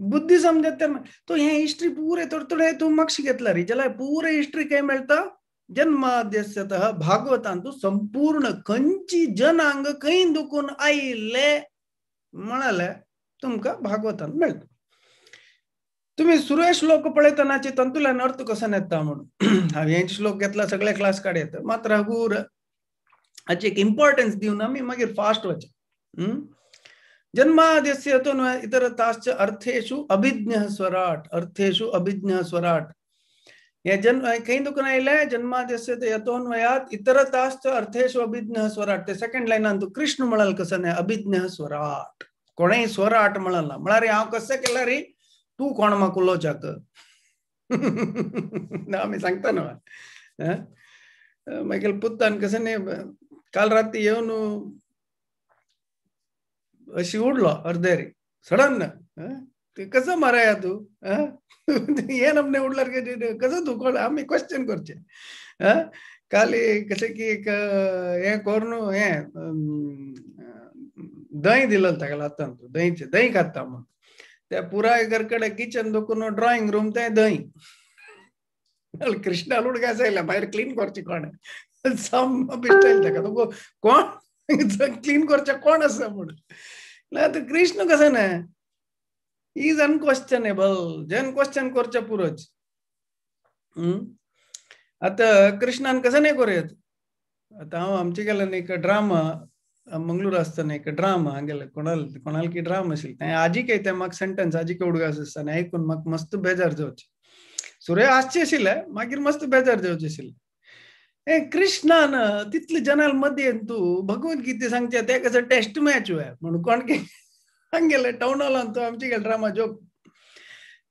बुद्धिझम जाता. तो हे हिस्ट्री पुरे थोडे थोडे तूं मागशी घेतला रे जाल्यार पुरे हिस्ट्री खंय मेळटा जन्माद्यस्यतः भागवतांतु संपूर्ण खंयची जनांग खंय दुखून आयिल्ले म्हणाले तुमकां भागवतांत मेळटा. तुम्ही सुरवे श्लोक पळयतनाचे तंतुल्यान अर्थ कसो येता म्हणून हांवें श्लोक घेतला सगळे क्लास काड येता मात्र हगूर हाची एक इम्पॉर्टन्स दिवन आमी मागीर फास्ट वचप. जन्माद्यस्य इतर ताश्च अर्थेषु अभिज्ञः स्वराट अर्थेषु अभिज्ञः स्वराट हे जन्म खंय दुखून आयले जन्माद्यस्य यतोन्वयात इतर ताश्च अर्थेषु अभिज्ञः स्वराट ते सेकंड लायनान तूं कृष्ण म्हणाल कसं न्ही अभिज्ञः स्वराट कोणेय स्वराट म्हळां म्हळ्यार हांव कशें केल्यार रे तूं कोण म्हाका उलोवच्याक ना आमी सांगता न्हू. मागीर पुत्तान कशें न्ही काल राती येवन अशी उडलो अर्देरी सडन कसं माराया तूं हे नमने उडल्यार कसं तूं कोण आमी क्वेश्चन करचे. काल कशें की एक हें करून हें दही दिलें ताका आतां तूं दहीचें दही खाता म्हूण त्या पुराय घरकडे किचन दुखून ड्रॉइंग रूम ते दही कृष्णा उडकास आयला भायर क्लीन करचे कोण साम बिश्टायल ताका तुका कोण क्लीन करचे कोण आसा म्हणून. आतां कृष्ण कसं ना is अनक्वेश्चनेबल जन क्वेश्चन करचे पुरोच. आतां कृष्णान कसं नाही करूं. आतां हांव आमचे गेल्यान एक ड्रामा मंगळूर आसतना एक ड्रामा हांगेले कोणाल कोणाल की ड्रामा आशिल्लें तें आजिकय तें म्हाका सेंटन्स आजिकय उडगास आसता आनी आयकून म्हाका मस्त बेजार जावचें. सुरे आसचें आशिल्लें मागीर मस्त बेजार जावचें आशिल्लें. हें कृष्णान तितले जनाल मदीं तूं भगवद्गीता सांगचें तें कसं टेस्ट मॅच वय म्हणून कोण हांगेले टावन हॉलान तो आमचे गेले ड्रामा जोक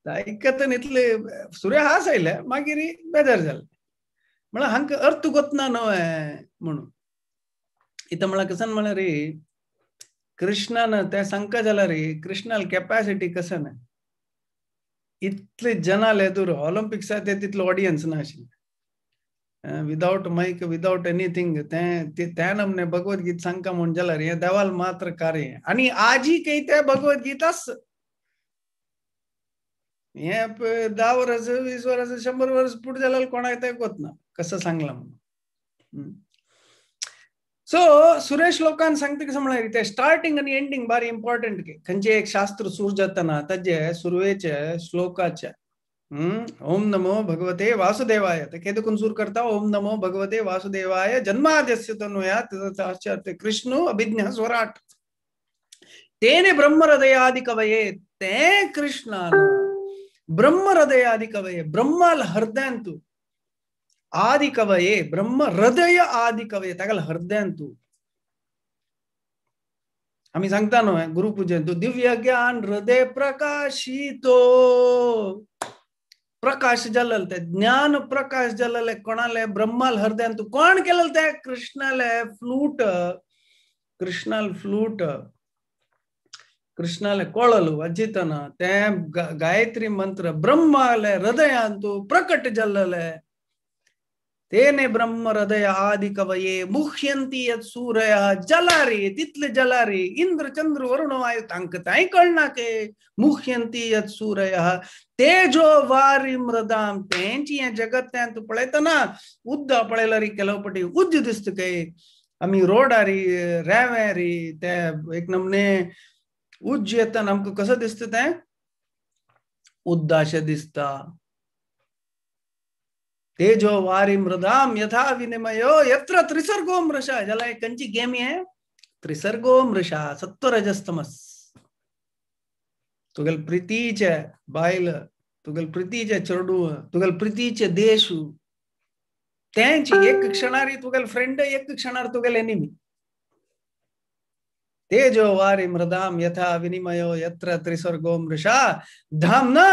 आयकतना इतले सुरे हास आयले मागीर बेजार जाले म्हळ्यार हांकां अर्थ गोतना न्हय म्हणून. इथं म्हळ्यार कसं म्हळ्यार रे कृष्णान तें सांगका जाल्यार रे कृष्णाल कॅपॅसिटी कसं ना इतले जनाले दूर ऑलिम्पिक्सा ते तितलो ऑडियन्स ना आशिल्लें विदाउट मायक विदाउट एनीथिंग तें त्या नमने भगवद्गीता सांगका म्हूण जाल्यार हें देवाल मात्र कार्य आनी आजी काही ते भगवद्गीताच हें 10 वर्स 20 वर्स 100 वर्स पुढे जाल्यार कोणाक तें कोतना कसं सांगलां म्हणून. सो सुरेश लोकान सांगता कसं म्हळ्यार ते स्टार्टिंग आनी एंडिंग बारी इम्पॉर्टंट की खंयचें एक शास्त्र सूर जातना ताजे सुरवेचे श्लोकाचे ओम नमो भगवते वासुदेवाय ते देखून सूर करता ओम नमो भगवते वासुदेवाय जन्माद्यस्य तन्वयात् कृष्णो अभिज्ञः स्वराट तेने ब्रह्महृदयादि कवये ते कृष्णान ब्रह्महृदयादि कवये ब्रह्माल हृदयांतु आदि कवये ब्रह्म हृदय आदि कवये तागल हृदयांतु आमी सांगता न्हय गुरुपुजेन, तूं दिव्य ज्ञान हृदय प्रकाशितो, प्रकाश जालें तें, ज्ञान प्रकाश जालें कोणाले, ब्रह्माल हृदयान. तूं कोण केलें तें? कृष्णाले फ्लूट, कृष्णाल फ्लूट, कृष्णाले कोळल वाजितना तें गायत्री मंत्र ब्रह्माले हृदयान तूं प्रकट जालें. तेने ब्रह्म हृदय आदि कवये मुह्यंती यत् सूरयः जलारी, तितले जलारी इंद्र चंद्र वरुण वायु तांकां तांय कळना के मुह्यंती यत् सूरयः तेजो वारी मृदाम. तेंची हें जगत तें तूं पळयतना उद्दा पळयल्यार केलो पटी उज्ज दिसता के आमी रोडारी रेंवेरी ते एक नमने उज्ज येता आमकां कसो दिसता तें उद्दाशें दिसता. तेजो वारी मृदाम यथा विनिमयो यत्र त्रिसर्गो मृषा. जाल्यार खंयची गेम हे? त्रिसर्गो मृषा सत्वरजस्तमस. तुगेले प्रितीचे बायल, तुगेले प्रितीचे चेडूं, तुगेले प्रितीचे देशू, तेंच एक क्षणारी तुगेले फ्रेंड, एक क्षणार तुगेले एनिमी. तेजो वारी मृदाम यथा विनिमयो यत्र त्रिसर्गो मृषा धाम ना.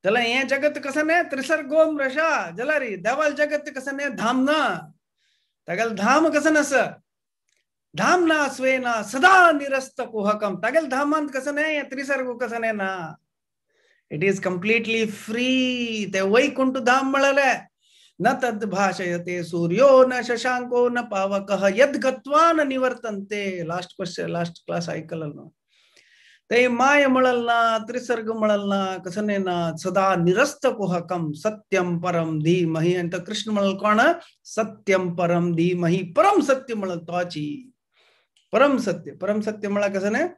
जाल्यार हें जगत कसं न्ही त्रिसर्गो मृषा जाल्यार देवाल जगत कसं न्ही धाम ना, तागेलें धाम कसं आसा, धाम ना स्वेना सदा निरस्त कुहकम. तागेले धामांत कसं न्ही हें त्रिसर्ग कसं न्ही ना, it is completely free. ते वैकुंठ धाम म्हळेलें. न तद् भाषयते सूर्यो न शशांको न पावकः यद् गत्वा न निवर्तन्ते. लास्ट क्वेश्चन, लास्ट क्लास आयकलं न्हू. ते माय म्हणल ना, त्रिसर्ग म्हणल ना, कसं नाही ना, सदा निरस्त कुहकम सत्यम परम धीमहि. आणि तर कृष्ण म्हणल कोण? सत्यम परम धीमहि, परम सत्य म्हणल तोची, परम सत्य. परम सत्य म्हळ्यार कसं नाही?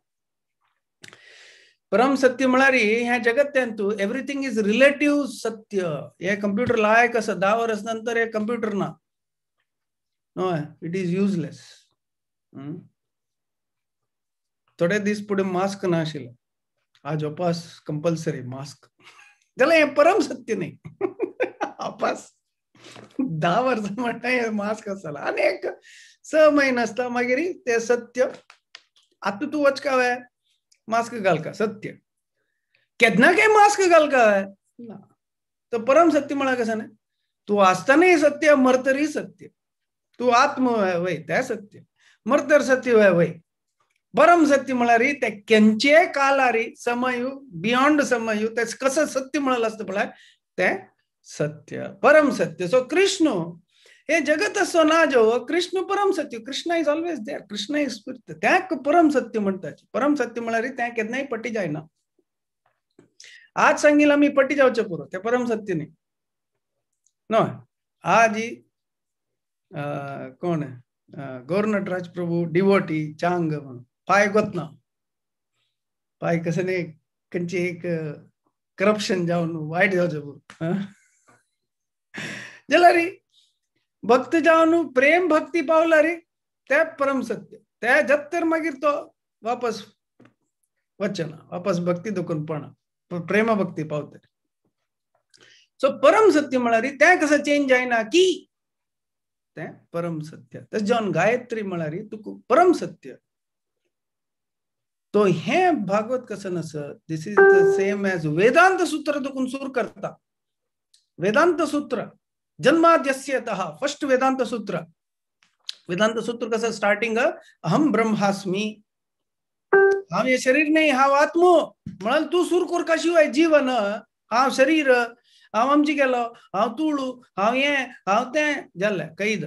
परम सत्य म्हळ्यार ह्या जगत्यांतू एव्हरीथिंग is relative सत्य. हे कंप्युटर लायक आसा, 10 वर्स नंतर हे कंप्युटर ना, न्हय, it is useless. थोडे दीस पुढे मास्क ना आशिल्लें, आज अपास कंपल्सरी मास्क. जाल्यार हें परम सत्य न्ही. अपास 10 वर्सां म्हणटा हें मास्क आसतालें आनी एक 6 म्हयने आसता मागीर तें सत्य. आतां तूं वच काय मास्क घालका सत्य, केन्ना काय मास्क घालका ना. तर परम सत्य म्हळ्यार कसं न्ही, तूं आसतनाय सत्य, मरतरीय सत्य. तूं आत्म वय तें सत्य, मरतर सत्य वय. परम सत्य म्हळ्यार ते केंचे कालारी समयू बियॉन्ड समयू ते कसं सत्य म्हळ्यार आसता पळय तें सत्य, परम सत्य. सो कृष्ण हे जगत असो ना जो कृष्ण परम सत्य, Krishna is always there, Krishna is spirit. त्याक परम सत्य म्हणटात. परम सत्य म्हळ्यार तें केन्नाय पटी जायना. आज सांगिल आमी पटी जावचें पुरो, तें परम सत्य न्ही. न्हय आज कोण गौर नटराज प्रभू डिवोटी चांग म्हणून पाय गोतना, पाय कसं न्ही खंयची एक करप्शन जावन वायट जावचें पुरो. जाल्यार भक्त जावन प्रेम भक्ती पावला रे ते परम सत्य. ते जत्तर मागीर तो वापस वचना, वापस भक्ती दुखून पणा, प्रेम भक्ती पावता. सो परम सत्य म्हळ्यार तें कसं चेंज जायना की तें परम सत्य. तशें जावन गायत्री म्हळ्यार तुका परम सत्य. तो हें भागवत कसं आसा, this is the same as Vedanta Sutra तुकून सुरू करता. वेदांत सूत्र जन्माद्यस्यतः फर्स्ट वेदांत सूत्र. वेदांत सूत्र कसं स्टार्टिंग अहम ब्रह्मास्मी, हांव हें शरीर न्ही, हांव आत्मो. म्हळ्यार तूं सुरू करका शिवाय जीवन, हांव शरीर, हांव आमची गेलो, हांव तुळू, हांव हें, हांव तें जालें कैद.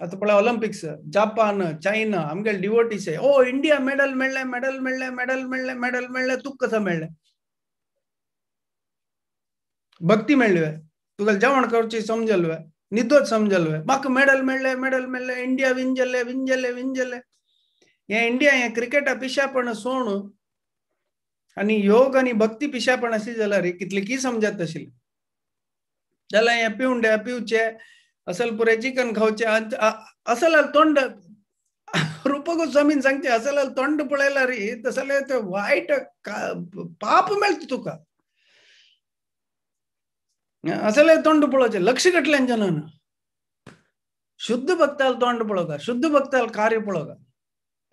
आतां पळय ऑलिम्पिक्स, जापान, चायना, आमगेले डिवोटीस, ओ इंडिया मेडल मेळ्ळें, मेडल मेळ्ळें, मेडल मेळ्ळें, मेडल मेळ्ळें, तुका कसं मेळ्ळें? भक्ती मेळ्ळी, तुका जेवण करची समजल, निदोच समजल, म्हाका मेडल मेळ्ळें, मेडल मेळ्ळें, इंडिया विन जालें, विन जालें, विन जालें. हें इंडिया हें क्रिकेटा पिशापण सोण आनी योग आनी भक्ती पिशापण अशी जाल्यार कितली की समजत आशिल्लें. जाल्यार हें पिवंडे पिवचे, असल पुरे चिकन खावचे, असल तोंड रूप गोस्वामीन सांगचे असल तोंड पळयल्यार तसले ते वायट पाप मेळटा तुका. असले तोंड पळोवचें लक्ष घटल्यान जनान. शुद्ध भक्ताल तोंड पळोवका, शुद्ध भक्ताल कार्य पळोवका.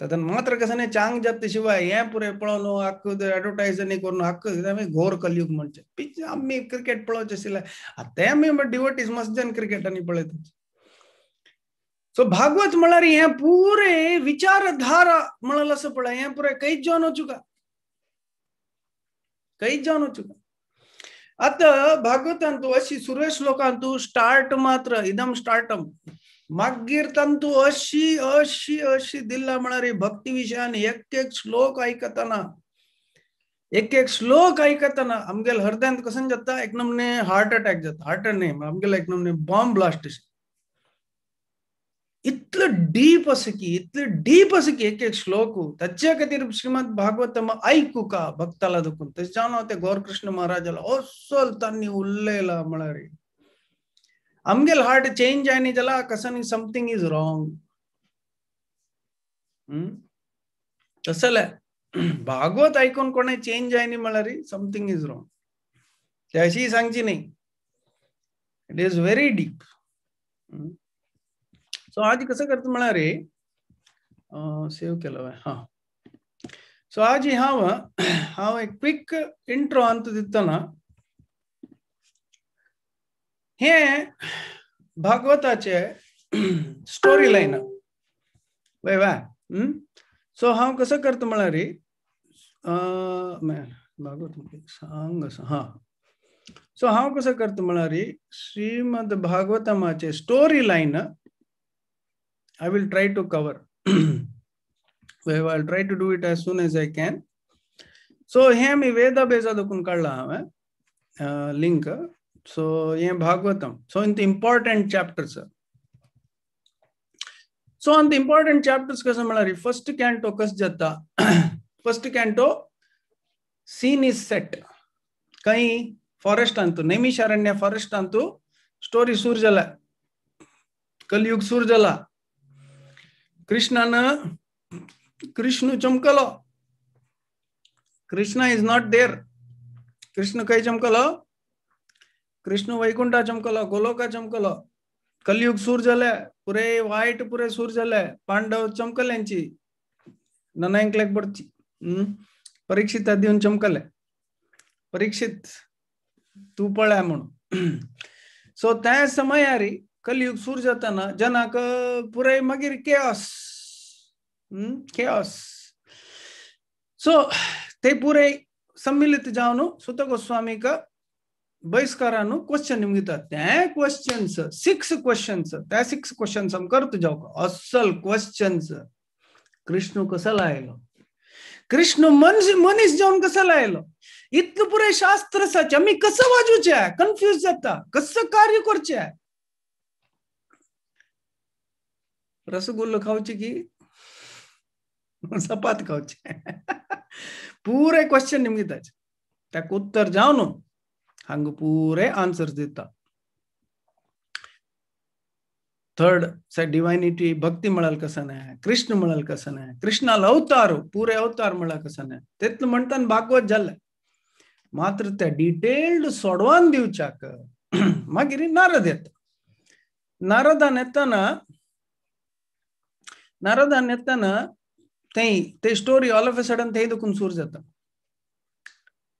तातूंत मात्र कसं नाही चांग जात शिवाय हें पुरें पळोवन आख्खो एडवर्टायज करून आख्खो आमी घोर कलयुग म्हणचे आमी क्रिकेट पळोवचें आशिल्लें. आतां आमी डिवोटीज मस्त जन क्रिकेट आनी पळयतात. सो भागवत म्हळ्यार हें पुरे विचारधारा म्हणल असं पळय, हें पुरे कैच जावन वचूका, कैच जावन वचूका. आतां भागवतांतू अशी सुरवे श्लोकांतू स्टार्ट मात्र इदम स्टार्टम, मागीर तांतू अशी अशी अशी दिल्ला म्हळ्यार भक्ती विशयान एक एक श्लोक आयकतना, एक एक श्लोक आयकतना आमगेल हृदयांत कसं जाता एक नमने हार्ट अटॅक जाता, हार्ट न्ही आमगेल एक नमने बॉम्ब ब्लास्ट. इतलं डीप असं की, इतलं डीप असं की एक एक श्लोक ताच्या खातीर श्रीमद भागवतम ऐकू का भक्ताला दुखून. तशें जावन हांव ते गौरकृष्ण महाराजाला अस्सल तांणी उलयला म्हळ्यार आमगेल हार्ट चेंज जायनी जाला कसं समथिंग is wrong. तसले भागवत ऐकून कोणें चेंज जायनी म्हळ्यार समथिंग is wrong, ते अशी सांगची न्ही. It is very deep. So आज कसं करता म्हळ्यार सेव केलं हां. सो आज हांव हांव एक क्विक इंट्रो अंत दितना हे भागवताचे स्टोरी लायन वय वा. सो हांव कसं करता म्हळ्यार भागवत सांग असं हां. सो हांव कसं करता म्हळ्यार Shrimad भागवतमाचे story line I will try to cover. I will try to do it as soon as I can. So हे मी वेदा बेजा दोकून काडला हांवें लिंक. सो हे Bhagavatam. So in the important chapters. So on the important chapters कसं म्हळ्यार first कॅन्टो कस जाता. First canto scene is set खंय फॉरेस्टांतू, नैमिषारण्य फॉरेस्टांतू स्टोरी सुरू जाला, कलयुग सुरू जाला. कृष्णान Krishna चमकलो, Krishna is not there. Krishna खंय चमकलो? कृष्ण वैकुंठा चमकलो, गोलोका चमकलो. कलयुग सुरू जाले, पुरे वायट पुरे सुरू जाले. पांडव चमकल्यांची ननायकल्याक पडची परीक्षिता दिवन चमकले, परीक्षित तूं पळय म्हणून. सो त्या समयारी कलयुग सुरू जाताना जनाक पुरे मागीर केऑस, केऑस. सो ते पुरे सम्मिलित जावन सुत गोस्वामीक बहिष्कारान क्वेश्चन निमगिता. ते क्वेश्चन्स 6 क्वेश्चन्स, त्या 6 क्वेश्चन्स आम करता जावक अस्सल क्वेश्चन्स. कृष्ण कसो आयलो, कृष्ण मनीस जावन कसो आयलो, इतलें पुरे शास्त्र आसा आमी कसं वाजूचें, कन्फ्यूज जाता, कसं कार्य करचें. रसगुल्लो खावचे की चपात खावचे, पुरे क्वेश्चन निमगिताचे. ताका उत्तर जावन हांगा पुरे आन्सर दिता. थर्ड डिवायनिटी भक्ती म्हळ्यार कसं नाही, कृष्ण म्हळ्यार कसं नाही, कृष्णाला अवतार पुरे अवतार म्हळ्यार कसं नाही, तेतलं म्हणटान भागवत जालें. मात्र त्या डिटेल्ड सोडवान दिवच्याक मागीर नारद येता. नारदान येताना, नारदान येताना थंय ते story all of a sudden थंय दुखून सुरू जाता.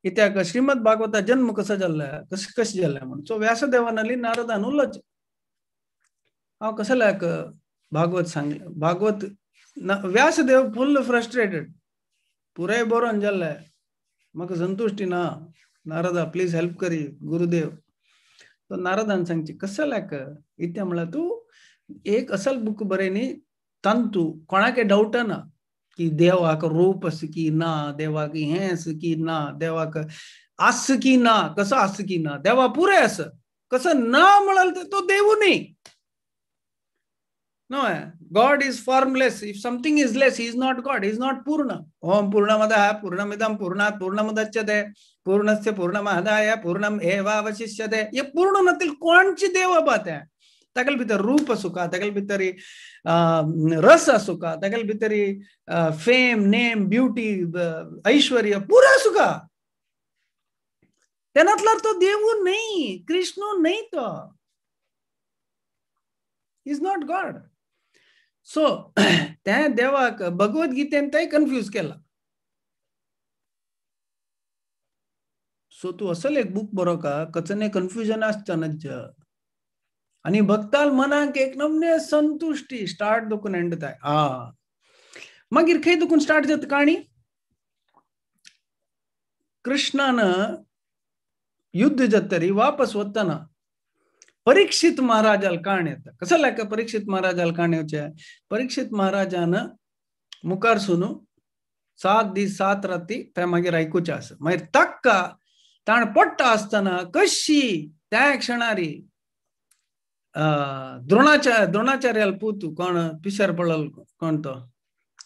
कित्याक श्रीमद भागवता जन्म कसो जाल्लो, कशें कशें जाल्लें म्हणून. सो व्यासदेवान आनी नारदान उलोवचें हांव कसल्याक भागवत सांगलें. भागवत व्यासदेव फुल्ल फ्रस्ट्रेटेड, पुराय बरोवन जाल्लें, म्हाका संतुश्टी ना, नारदा प्लीज हेल्प करी गुरुदेव. तो नारदान सांगची कसल्याक इत्या म्हळ्यार तूं एक असल बूक बरय न्ही तांतू कोणाके डावट ना की देवाक रूप आसा की ना, देवाक हें आसा की ना, देवाक आसा की ना, कसो आसा की ना, देवा पुरे आसा कसो ना म्हळ्यार तो देवू न्ही. No, God is formless. If something is less, he is not God. He is not Purna. Om Purnamadaha Purnamidam Purnat Purnamudachyate Purnasya Purnamadaya Purnam Evavashishyate. हे पूर्ण नतील कोणची देव बात आहे. तागेल भितर रूप आसूका, तागेल भितर रस आसूका, तागेल भितर फेम, नेम, ब्युटी, ऐश्वर्य पुरा आसूका. तेनातल्यार तो देवू न्ही, कृष्ण न्ही, तो is not God. सो त्या देवाक भगवद्गीतेन तेय कन्फ्यूज केला. सो तूं असल एक बूक बरोवका कचने कन्फ्युजन आसतना आनी भक्ताल मनाक एक नमने संतुष्टी स्टार्ट दोकून एंड जाय. आ मागीर खंय दुखून स्टार्ट जाता काणी. कृष्णान युद्ध जातरी वापस वतना परीक्षित महाराजाल काण येता. कसं लायक परीक्षित महाराजाल काण येवचें. परीक्षित महाराजान मुखार सुनू 7 दीस 7 राती ते मागीर आयकुचें आसा. मागीर ताका ताण पडटा आसतना कशी त्या क्षणारी द्रोणाचार्याल पूत कोण पिशर पडल कोण तो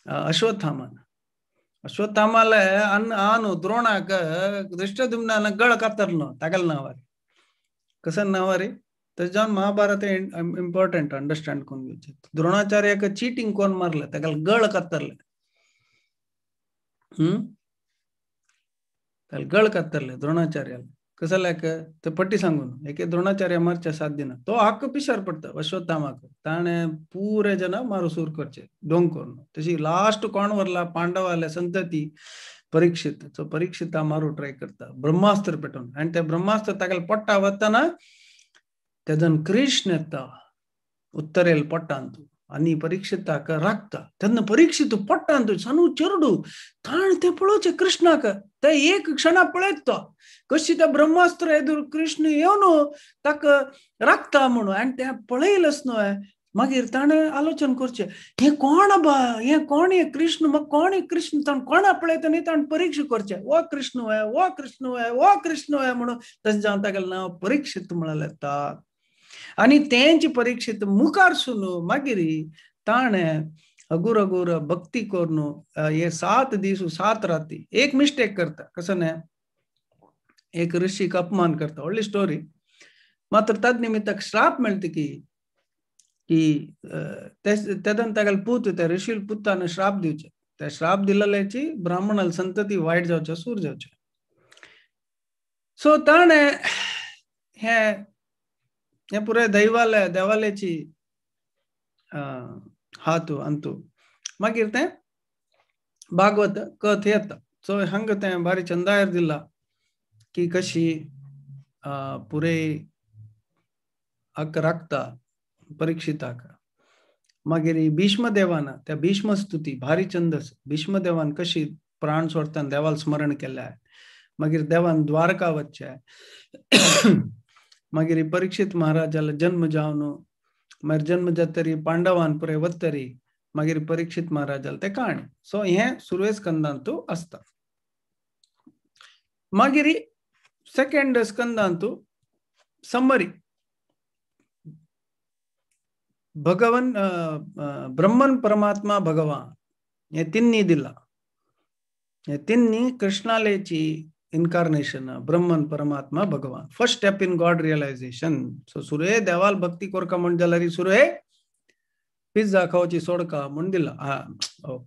अश्वत्थामान. अश्वत्थामाले आनु द्रोणाक दृष्टद्युम्नान गळ कातरलो तागेले नांवार. कसं नांवार तशें जावन महाभारत इम्पॉर्टंट अंडरस्टँड करून घेवचें. द्रोणाचार्याक चिटींग कोण मारले ताका गळ कातरले. ताका गळ कातरले द्रोणाचार्याला. कसं लायक ते पट्टी सांगून एके द्रोणाचार्य मारच्या 7 दिना तो हक्क पिशार पडटा अश्वत्थामाक. ताणें पुरे जन मारू सूर करचे डोंग करून. तशी लास्ट कोण व्हरला पांडवाले संतती परीक्षित. सो परीक्षिता मारू ट्राय करता ब्रह्मास्त्र पेटोवन आनी ते ब्रह्मास्त्र ताका पट्टा वतना तेजन कृष्ण येता उत्तरेल पोटांतू आनी परीक्षिताक राखता. तेन्ना परीक्षित पोटांतू सानू चेरडू ताण ते पळोवचें कृष्णाक. ते एक क्षणा पळयत तो कशी त्या ब्रह्मास्त्र एदूर कृष्ण येवन ताका राखता म्हणून आनी ते पळयलच न्हय. मागीर ताणें आलोचन करचें हें कोण बा हें कोण हें कृष्ण म्हाका कोण हें कृष्ण. ताणें कोणा पळयता न्ही ताणें परीक्षा करचें हो कृष्ण वय हो कृष्ण वय हो कृष्ण वय म्हणून. तशें जावन तागेलें नांव परीक्षित म्हणलें येता. आनी तेंच परीक्षित मुखार सून मागीर ताणें अगूर अगूर भक्ती करून हे 7 दीस 7 राती एक मिस्टेक करता. कसं न्हय एक ऋषीक अपमान करता. व्हडली स्टोरी मात्र तद निमित्ताक श्राप मेळटा की की तेदन तागेले पूत त्या ऋषील पुतान श्राप दिवचे. त्या श्राप दिलेल्याची ब्राह्मणाल संतती वायट जावचे सूर जावचे. सो ताणें हे हे पुरे दैवाले देवाल्याची हातू अंतू मागीर तें भागवत कथ येता. सो हांगा तें भारी चंदायर दिला की कशी पुरे हक्क राखता परीक्षिताक. मागीर भीष्मदेवान त्या भीष्म स्तुती भारी छंदस. भीष्मदेवान कशी प्राण सोडताना देवाल स्मरण केलें. मागीर देवान द्वारका वचचें. मागीर परीक्षित महाराजाला जन्म जावन मागीर जन्म जातरी पांडवान पुरे वतरी मागीर परीक्षित महाराजाला ते काणी. सो हें सुरवे स्कंदांतू आसता. मागीर सेकंड स्कंदांतू समरी भगवन ब्रह्मन परमात्मा भगवान हे तिन्नी दिला. हे तिन्नी कृष्णालेची इन्कार्नेशन ब्रह्मन परमात्मा भगवान first step in God realization. So सुरे देवाल भक्ती कोरका म्हण जाल्यार सुरे पिझ्झा खावची सोडका म्हण दिला. हा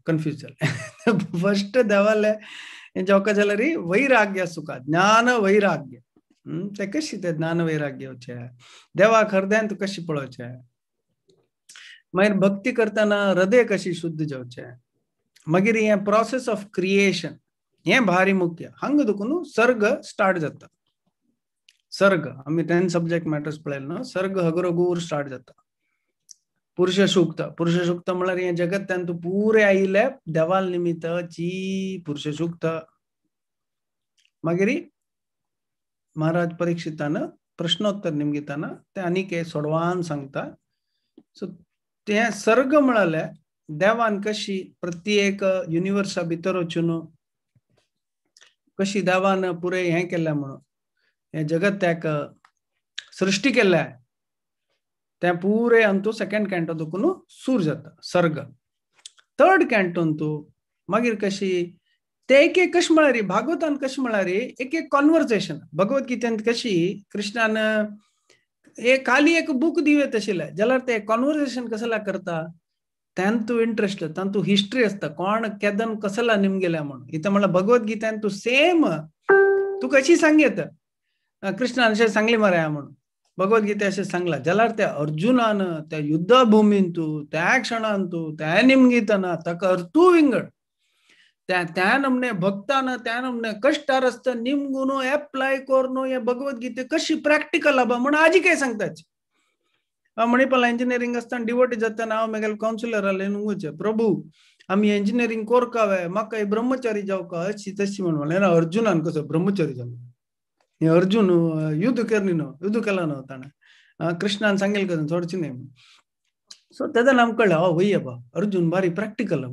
कन्फ्यूज जालें. फर्स्ट देवाले जेवका जाल्यार वैराग्य सुखा ज्ञान वैराग्य. ते कशी ते ज्ञान वैराग्य येवचें देवाक हृदयान तूं कशी पळोवचें. मागीर भक्ती करतना हृदय कशी शुद्ध जावचें. मागीर हें प्रोसेस ऑफ क्रिएशन हें भारी मुख्य. हांगा देखून सर्ग स्टार्ट जाता. सर्ग आमी 10 सब्जेक्ट मॅटर्स पळयले न्हू. सर्ग हगुरगूर स्टार्ट जाता. पुरुष सूक्त. पुरुष सूक्त म्हळ्यार हें जगत तांतू पुरे आयिल्ले देवाल निमित्ताची पुरुष सूक्त. मागीर महाराज परीक्षितान प्रश्नोत्तर निमगिताना ते आनीक सोडवान सांगता. सो ते सर्ग म्हळ्यार देवान कशी प्रत्येक युनिवर्सा भितर वचून कशी देवान पुरे हें केलें म्हणून हें जगत त्याक सृष्टी केल्या तें पुरे अंतू सेकंड कॅन्टो देखून सूर जाता सर्ग. थर्ड कॅन्टोन तूं मागीर कशी ते एक एक कशें म्हळ्यार भागवतान कशें म्हळ्यार एक एक कॉन्वर्सेशन. भगवद्गीतेंत कशी कृष्णान एक खाली एक बूक दिवं आशिल्लें जाल्यार ते कॉन्वर्सेशन कसला करता तांतू इंट्रस्ट तांतू हिस्ट्री आसता कोण केदन कसला निमगेल्या म्हणून. इथं म्हळ्यार भगवद्गीतेन तूं सेम तूं कशी सांगयत कृष्णान अशें सांगली मरे म्हणून. भगवद्गीते अशें सांगलां जाल्यार त्या अर्जुनान त्या युद्धभुमींतू त्या क्षणांतू त्या निमगितना ताका अर्थू विंगड त्या त्या नमने भक्तान त्या नमने कष्टार आसता निमगुनो एप्लाय करून हे भगवद्गीते कशी प्रॅक्टिकल आबा म्हण आजी काय सांगताच. मणिपाल इंजिनियरिंग आसतना डिवोटी जातना हांव मेगेले कावन्सिलर आले नुंगूचे प्रभू आमी इंजिनियरिंग कोरकावे म्हाका ब्रह्मचारी जावका अशी तशी म्हण म्हणलें ना. अर्जुनान कसो ब्रह्मचारी जालो हे अर्जुन युद्ध करनी न्हू युद्ध केला न्हू ताणें कृष्णान सांगेल कसं सोडची न्हय. सो तेन्ना आमकां कळ्ळें हय वय बा अर्जुन बारी प्रॅक्टिकल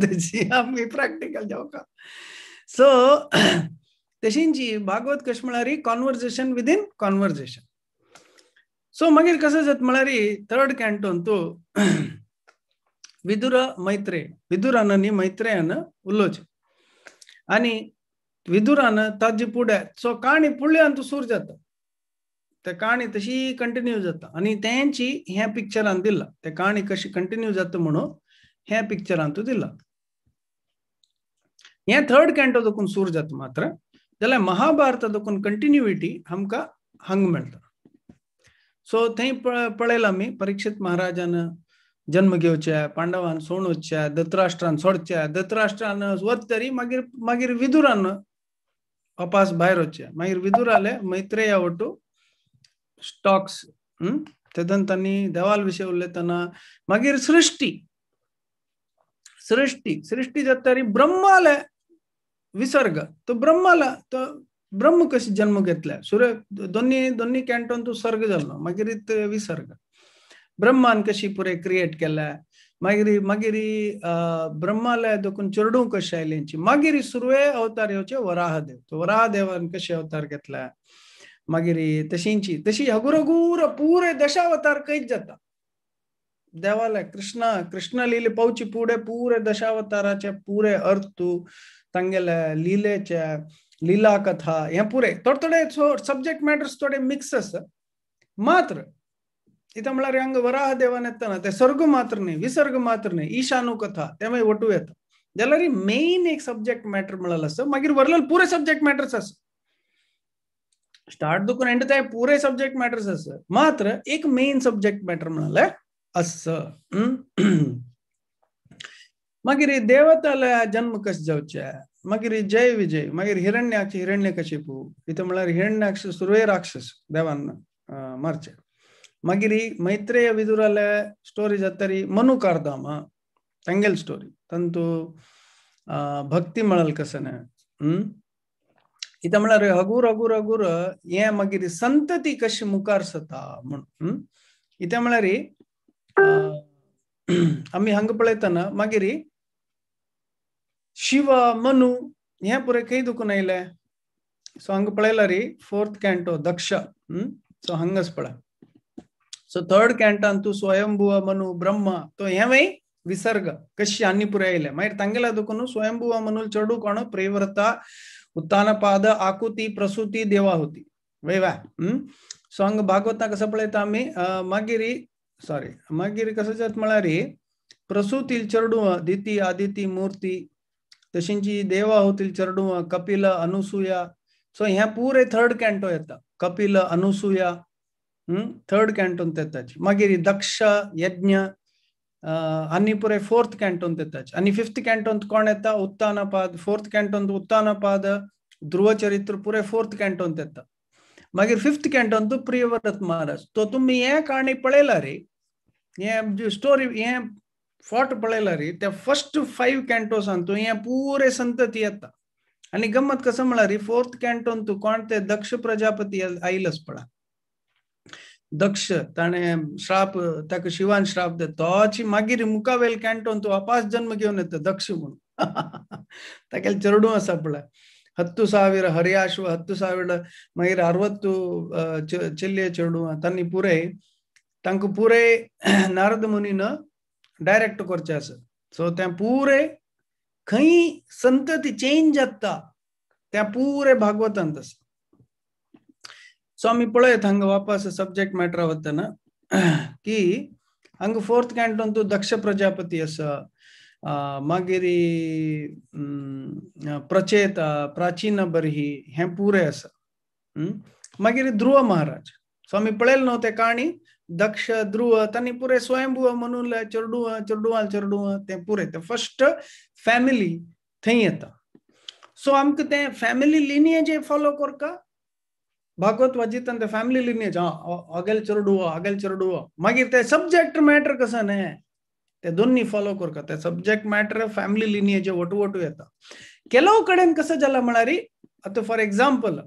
तेजी आमी प्रॅक्टिकल जावका. सो तशींची भागवत कशें म्हळ्यार कॉन्वर्जेशन विदीन कॉन्वर्जेशन. सो मागीर कसं जाता म्हळ्यार थर्ड कॅन्टोन तो विदुर मैत्रेय विदुरान आनी मैत्रेयान उलोवचें आनी विदुरान ताजे फुडें सो काणी फुडल्यान तो सूर जाता ते काणी तशी कंटिन्यू जाता आनी तेंची ह्या पिक्चरान दिला ते काणी कशी कंटिन्यू जाता म्हणून ह्या पिक्चरान तूं दिला. हें थर्ड कॅन्टो देखून सूर जाता मात्र जाल्यार महाभारता देखून कंटिन्युइटी आमकां हांगा मेळटा. सो थंय पळयलां आमी परीक्षित महाराजान जन्म घेवचे पांडवान सोण वचचे धृतराष्ट्रान सोडचे धृतराष्ट्रान वत तरी मागीर मागीर विदुरान वापास भायर वचचे मागीर विदुराले मैत्रेया वटू स्टॉक्स तेदन तांणी देवाल विशय उलयतना मागीर सृष्टी सृष्टी सृष्टी जाता तरी ब्रह्माले विसर्ग तो ब्रह्माला तो ब्रह्म कशी जन्म घेतल्या सूर्य दोन्ही दोन्ही कॅन्टोन तो सर्ग जालो मागीर विसर्ग ब्रह्मान कशी पुरे क्रिएट केल्या मागीर मागीर ब्रह्माले देखून चेडूं कशें आयलें मागीर सुरवे अवतार येवचे वराहदेव तो वराहदेवान कशे अवतार घेतला मागीर तशींची तशी हगुरगुर पुरे दशावतार खंयच जाता देवाले कृष्णा कृष्ण लिले पावची पुढे पुरे दशावताराचे पुरे अर्थ तांगेले लिलेचे लीला कथा हे पुरे थोडे थोडे सब्जेक्ट मॅटर्स थोडे मिक्स आसा मात्र इथं म्हळ्यार हांगा वराह देवान येतना ते सर्ग मात्र न्हय विसर्ग मात्र न्हय ईशानु कथा ते मागीर वटू येता जाल्यार मेन एक सब्जेक्ट मॅटर म्हळ्यार आसा मागीर वरलेले पुरे सब्जेक्ट मॅटर्स आसा स्टार्ट दुखून एंड ते पुरे सब्जेक्ट मॅटर्स आसा मात्र एक मेन सब्जेक्ट मॅटर म्हळ्यार आसा. मागीर देवताले जन्म कशें जावचे मागीर जय विजय मागीर हिरण्याक्ष हिरण्यकशिपू इथं म्हळ्यार हिरण्याक्ष सुरवे राक्षस देवान मारचे मागीर मैत्रेय विदुराले स्टोरी जाता मनु कारदाम तांगेल स्टोरी तांतू भक्ती म्हळ्यार कसं न्हय इथं म्हळ्यार हगूर हगूर हगूर हे मागीर संतती कशी मुखार सता म्हूण इथं म्हळ्यार आमी हांगा पळयतना मागीर शिव मनु हे पुरे खंय दुखून आयले. सो हांगा पळयला रे फोर्थ कॅन्टो दक्ष सो हांगाच पळय. सो थर्ड कॅन्टान तूं स्वयंभुव मनु ब्रह्मा तो हें विसर्ग कशी आनी पुरे आयले मागीर तांगेल्या दुखून स्वयंभुव मनु चेडू कोण प्रेव्रता उत्तानपाद आकुती प्रसूती देवाहुती वय वा. सो हांगा भागवता कसं पळयता आमी मागीर सॉरी मागीर कसं जाता म्हळ्यार प्रसूतील चेडूं दिती आदिती मूर्ती तशींची देवाहुतील चेडूं कपिल अनुसुया. सो हें पुरे थर्ड कॅन्टो येता कपिल अनुसुया थर्ड कॅन्टोन येता मागीर दक्ष यज्ञ आनी पुरे फोर्थ कॅन्टोन येता आनी फिफ्थ कॅन्टोन कोण येता उत्तानपाद फोर्थ कॅन्टोन उत्तानपाद ध्रुवचरित्र पुरे फोर्थ कॅन्टोन येता मागीर फिफ्थ कॅन्टोन तो प्रियव्रत महाराज. तो तुमी हें काणी पळयला रे हें स्टोरी हें फोट पळयला रे त्या फर्स्ट 5 कॅन्टोसान तूं हें पुरे संतती येता आनी गम्मत कसं म्हळ्यार फोर्थ कॅन्टोन तूं कोण ते दक्ष प्रजापती आयलच पळा दक्ष ताणें श्राप ताका शिवान श्राप दिता तोची मागीर मुखावेल कॅन्टोन तूं वापास जन्म घेवन येता दक्ष म्हणून ताका चेडूं आसा पळय 10,000 हर्याश्व 10,000 मागीर 60 चेल्ले चेडूं तांणी पुरे तांकां पुरे नारद मुनीन डायरेक्ट करचें आसा. सो तें पुरे खंय संतती चेंज जाता त्या पुरे भागवतांत आसा. सो आमी पळयत हांगा वापस सब्जेक्ट मॅटरा वतना की हांगा फोर्थ कॅन्टोन तूं दक्ष प्रजापती आसा मागीर प्रचेता प्राचीन बरही हें पुरे आसा. मागीर ध्रुव महाराज सो आमी पळयलें न्हू ते काणी दक्ष ध्रुव तांणी पुरे स्वयंभुव म्हणून चेरडुवा चेरडुवा चेरडुवा ते पुरे ते फर्स्ट फॅमिली थंय येता. सो आमकां ते फॅमिली लिनियेज फॉलो करका भागवत वाजितान ते फॅमिली लिनियेज आगेल चेरडुवा आगेल चेरडुवा मागीर ते सब्जेक्ट मॅटर कसं न्ही ते दोन्ही फॉलो करका. ते सब्जेक्ट मॅटर फॅमिली लिनियेज वटू वटू येता. ಕೆಲವು कडेन कसं जाला म्हळ्यार आतां फॉर एग्जाम्पल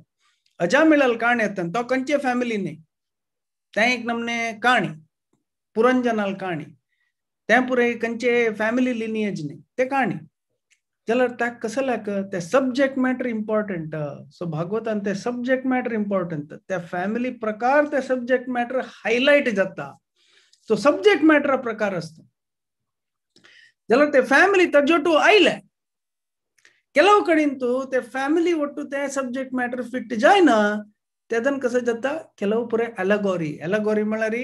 अजामिळल काणी येता तो खंयचे फॅमिली न्ही, तें एक नमने काणी पुरंजनाल काणी, तें पुरे खंयचे फॅमिली लिनियेज न्ही ते काणी जाल्यार ताका कसं लायक ते सब्जेक्ट मॅटर इम्पॉर्टंट. सो भागवतान ते सब्जेक्ट मॅटर इम्पॉर्टंट, त्या फॅमिली प्रकार ते सब्जेक्ट मॅटर हायलायट जाता. सो सब्जेक्ट मॅटर प्रकार आसता जाल्यार ते फॅमिली ताजोटू आयले ಕೆಲವು ಕಡೆಂತೂ ते फॅमिली ಒಟ್ಟು ते सब्जेक्ट मॅटर फिट जायना तेदन कसं जाता ಕೆಲವು पुरे अॅलेगोरी. अॅलेगोरी म्हळ्यार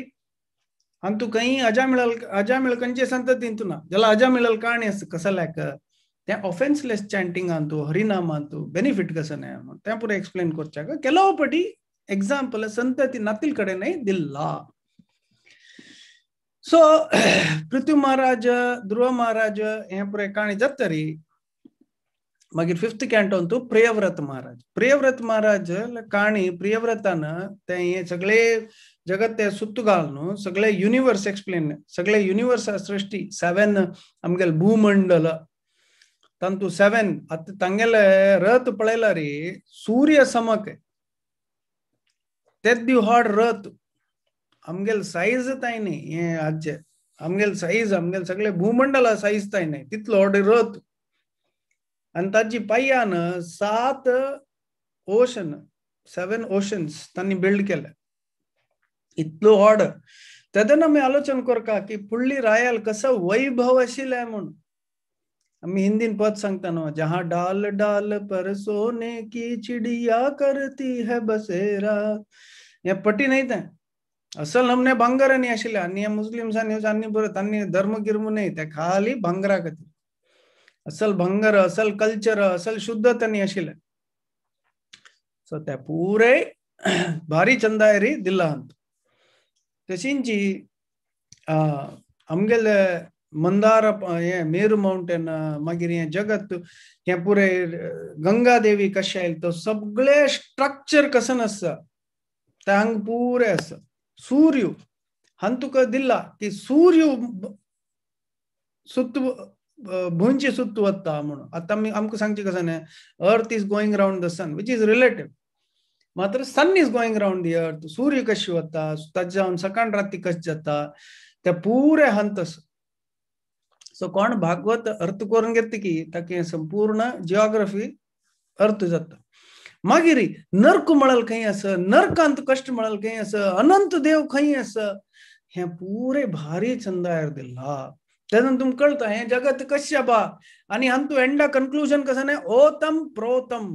हांतू खंय अजामिळल अजामिळ खंयचे संततींतू ना जाल्यार अजामिळल काणी आसा कसं लायक ते ऑफेन्सलेस चॅन्टिंग अंतू हरिनाम अंतू बेनिफिट कसं न्ही तें पुरे एक्सप्लेन करच्याक ಕೆಲವು ಪಟಿ ಎಕ್ಸಾಂಪಲ್ ಸಂತತಿ ನತ್ತಿಲ್ ಕಡೆನೇ ದಿಲ್ಲ. सो पृथ्वी महाराज ध्रुव महाराज हे पुरे काणी जातरी मागीर फिफ्थ कॅन्टोन तू प्रियव्रत महाराज. प्रियव्रत महाराज काणी प्रियव्रतान ते हे सगळे जगत ते सुत्तू घालून सगळे युनिवर्स एक्सप्लेन सगळे युनिवर्स सृष्टी 7 आमगेले भूमंडल तांतू 7 आतां तांगेले रथ पळयला रे सूर्य समक तेद्दी व्हड रथ आमगेले सायज ताय न्ही हे आजचे आमगेले सायज आमगेले सगळे भूमंडला सायज ताय न्ही तितलो व्हड रथ आणि ताजी पायान 7 ओशन 7 ओशन्स तांणी बिल्ड केले इतलो व्हड. तेन्ना आमी आलोचन करका की फुडली रायाल कसं वैभव आशिल्लें म्हणून. आमी हिंदीन पद सांगता न्हू, जहां डाल डाल पर सोने की चिडिया करती है बसेरा. हे पटी न्ही तें असल नमने भांगरांनी आशिल्लें आनी हे मुस्लिम्सांनी आनी बरें तांणी धर्म गिर्म न्ही ते खाली भांगरा खातीर असल भांगर असल कल्चर असल शुद्ध तांणी आशिल्लें. सो ते पुरे भारी चंदायरी दिला अंत तशींची आमगेले मंदार हे मेरू माउंटेन मागीर हे जगत हे पुरे गंगा देवी कशें आयले तो सगळे स्ट्रक्चर कसन आसा ते हांगा पुरे आसा. सूर्य हांगा तुका दिला की सूर्य सुत्त भुंयचे सुत्त वता म्हणून. आतां आमी आमकां सांगचें कशें न्ही earth is going round the sun which is relative, मात्र sun is going round the earth. सूर्य कशी वता ताजे जावन सकाळ राती कशें जाता ते पुरे हंत आसा. सो कोण भागवत अर्थ करून घेता की ताका संपूर्ण जिओग्राफी अर्थ जाता. मागीर नर्क म्हळ्यार खंय आसा, नर्कांत कश्ट म्हळ्यार खंय आसा, अनंत देव खंय आसा, हें पुरे भारी चंदायर दिला. तेन्ना तुमकां कळटा हें जगत कशें बा. आनी हातूंत एंडा कन्क्लुजन कसं न्ही ओतम प्रोतम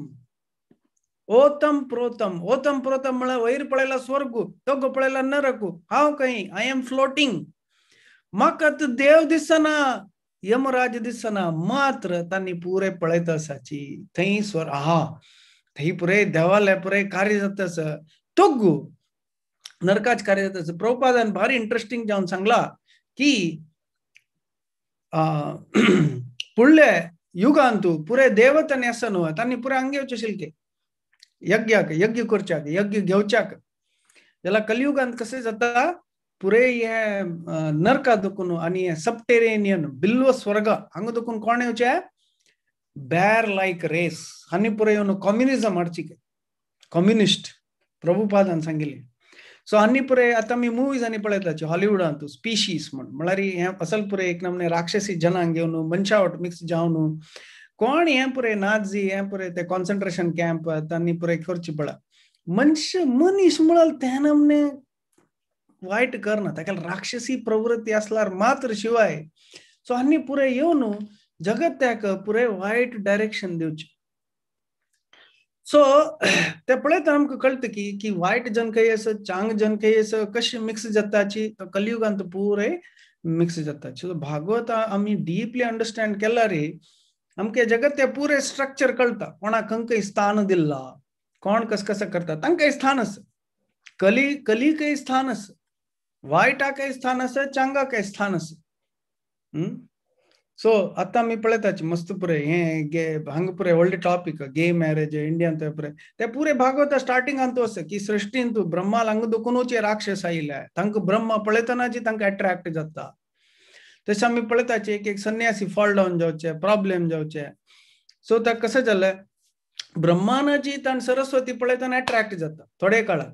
ओतम प्रोतम ओतम प्रोतम म्हळ्यार वयर पळयला स्वर्ग तोगो पळयला नरक, हांव खंय I am floating, म्हाका देव दिसना यमराज दिसना, मात्र तांणी पुरे पळयता आसाची थंय स्वर आहा थंय पुरे देवाले पुरे कार्य जाता आसा तोगू नरकाच कार्य जाता आसा. प्रभुपादान भारी इंट्रस्टिंग जावन सांगला की फुडले युगांतू पुरे देवतांनी आसा न्हू तांणी पुरे हांगा येवचे शिल्के यज्ञाक यज्ञ करच्याक यज्ञ घेवच्याक. जाल्यार कलियुगांत कशें जाता पुरे हे नरका दुखून आनी सबटेरेनियन बिल्व स्वर्ग हांगा दुखून कोण येवचे बॅर लायक रेस आनी पुरे येवन कम्युनिजम हाडची कम्युनिस्ट प्रभुपादान सांगिल्लें. सो आनी पुरे आतां आमी मुवीज आनी पळयताची हॉलिवूडांत स्पिशीज म्हण म्हळ्यार हें असल पुरे एक नमने राक्षसी जनांग घेवन मनशावट मिक्स जावन कोण हें पुरे नाझी हें पुरे ते कॉन्सन्ट्रेशन कॅम्प तांणी पुरे करची पळा मनश मनीस म्हळ्यार ते नमने वायट करना ताका राक्षसी प्रवृत्ती आसल्यार मात्र शिवाय. सो आनी पुरे येवन जगत त्याक पुरे वायट डायरेक्शन दिवचे. सो ते पळयता आमकां कळटा की की वायट जन खंय आसा चांग जन खंय आसा कशें मिक्स जाताची तो कलियुगांत पुरे मिक्स जाताची. सो भागवत आमी डिपली अंडरस्टँड केला रे आमकां जगत ते पुरे स्ट्रक्चर कळटा कोणाक खंय खंय स्थान दिल्ला कोण कस कसं करता तांकां स्थान आसा. कली कलीकय स्थान आसा, वायटाकय स्थान आसा, चांगाकय स्थान आसा. सो आतां आमी पळयताची मस्त पुरे हें गे हांगा पुरे व्हडले टॉपीक गे मॅरेज इंडियन ते पुरे ते पुरे भागवता स्टार्टिंगान तूं आसा की सृश्टीन तूं ब्रह्माल हांगा दुखुनूच राक्षस आयिल्ले, तांकां ब्रह्मा पळयतना जी तांकां एट्रॅक्ट जाता. तशें आमी पळयताची एक एक संन्यासी फॉल डावन जावचे, प्रॉब्लेम जावचे. सो ताका कशें जालें, ब्रह्मानाची ताण सरस्वती पळयतना एट्रॅक्ट जाता थोडे काळाक,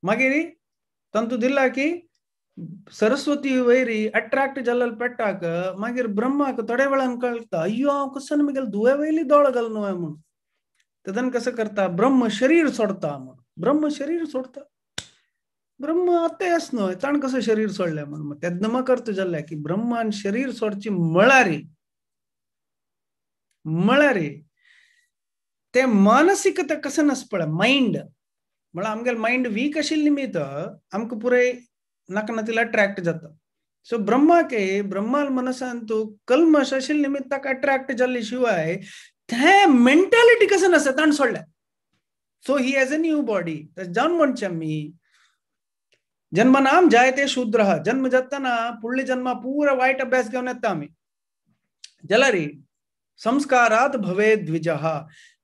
मागीर तांतू दिला की सरस्वती वयरी अट्रॅक्ट जाल्ले पेट्टाक मागीर ब्रह्माक थोड्या वेळान कळटा, अय्यो हांव कसो म्हगेले धुवे वयली दोळ घाल न्हय म्हूण. तेदन कसो करता, ब्रह्म शरीर सोडता म्हूण. ब्रह्म शरीर सोडता, ब्रह्म आतां आस न्हय, ताणें कसो शरीर सोडलें म्हूण. तेन्ना म्हाका अर्थ जालें की ब्रह्मान शरीर सोडची म्हळ्यार म्हळ्यार ते मानसिकता कसं नास पळय, मायंड म्हळ्यार आमगेले मायंड वीक आशिल्ले निमित्त आमकां पुराय नाका ना तिला अट्रॅक्ट जाता. सो ब्रह्माके ब्रह्माल मनसान तूं कल्मश आशिल्ले निमित्त ताका अट्रॅक्ट जाल्ले शिवाय ते मेंटालिटी कसं नासता ताणें सोडल्या. So he has a new body. तशें जावन म्हणचें आमी जन्मनाम जायते शूद्र, जन्म जातना फुडले जन्मा पुरा वायट अभ्यास घेवन येता आमी. जाल्यार संस्कारात भवे द्विजः,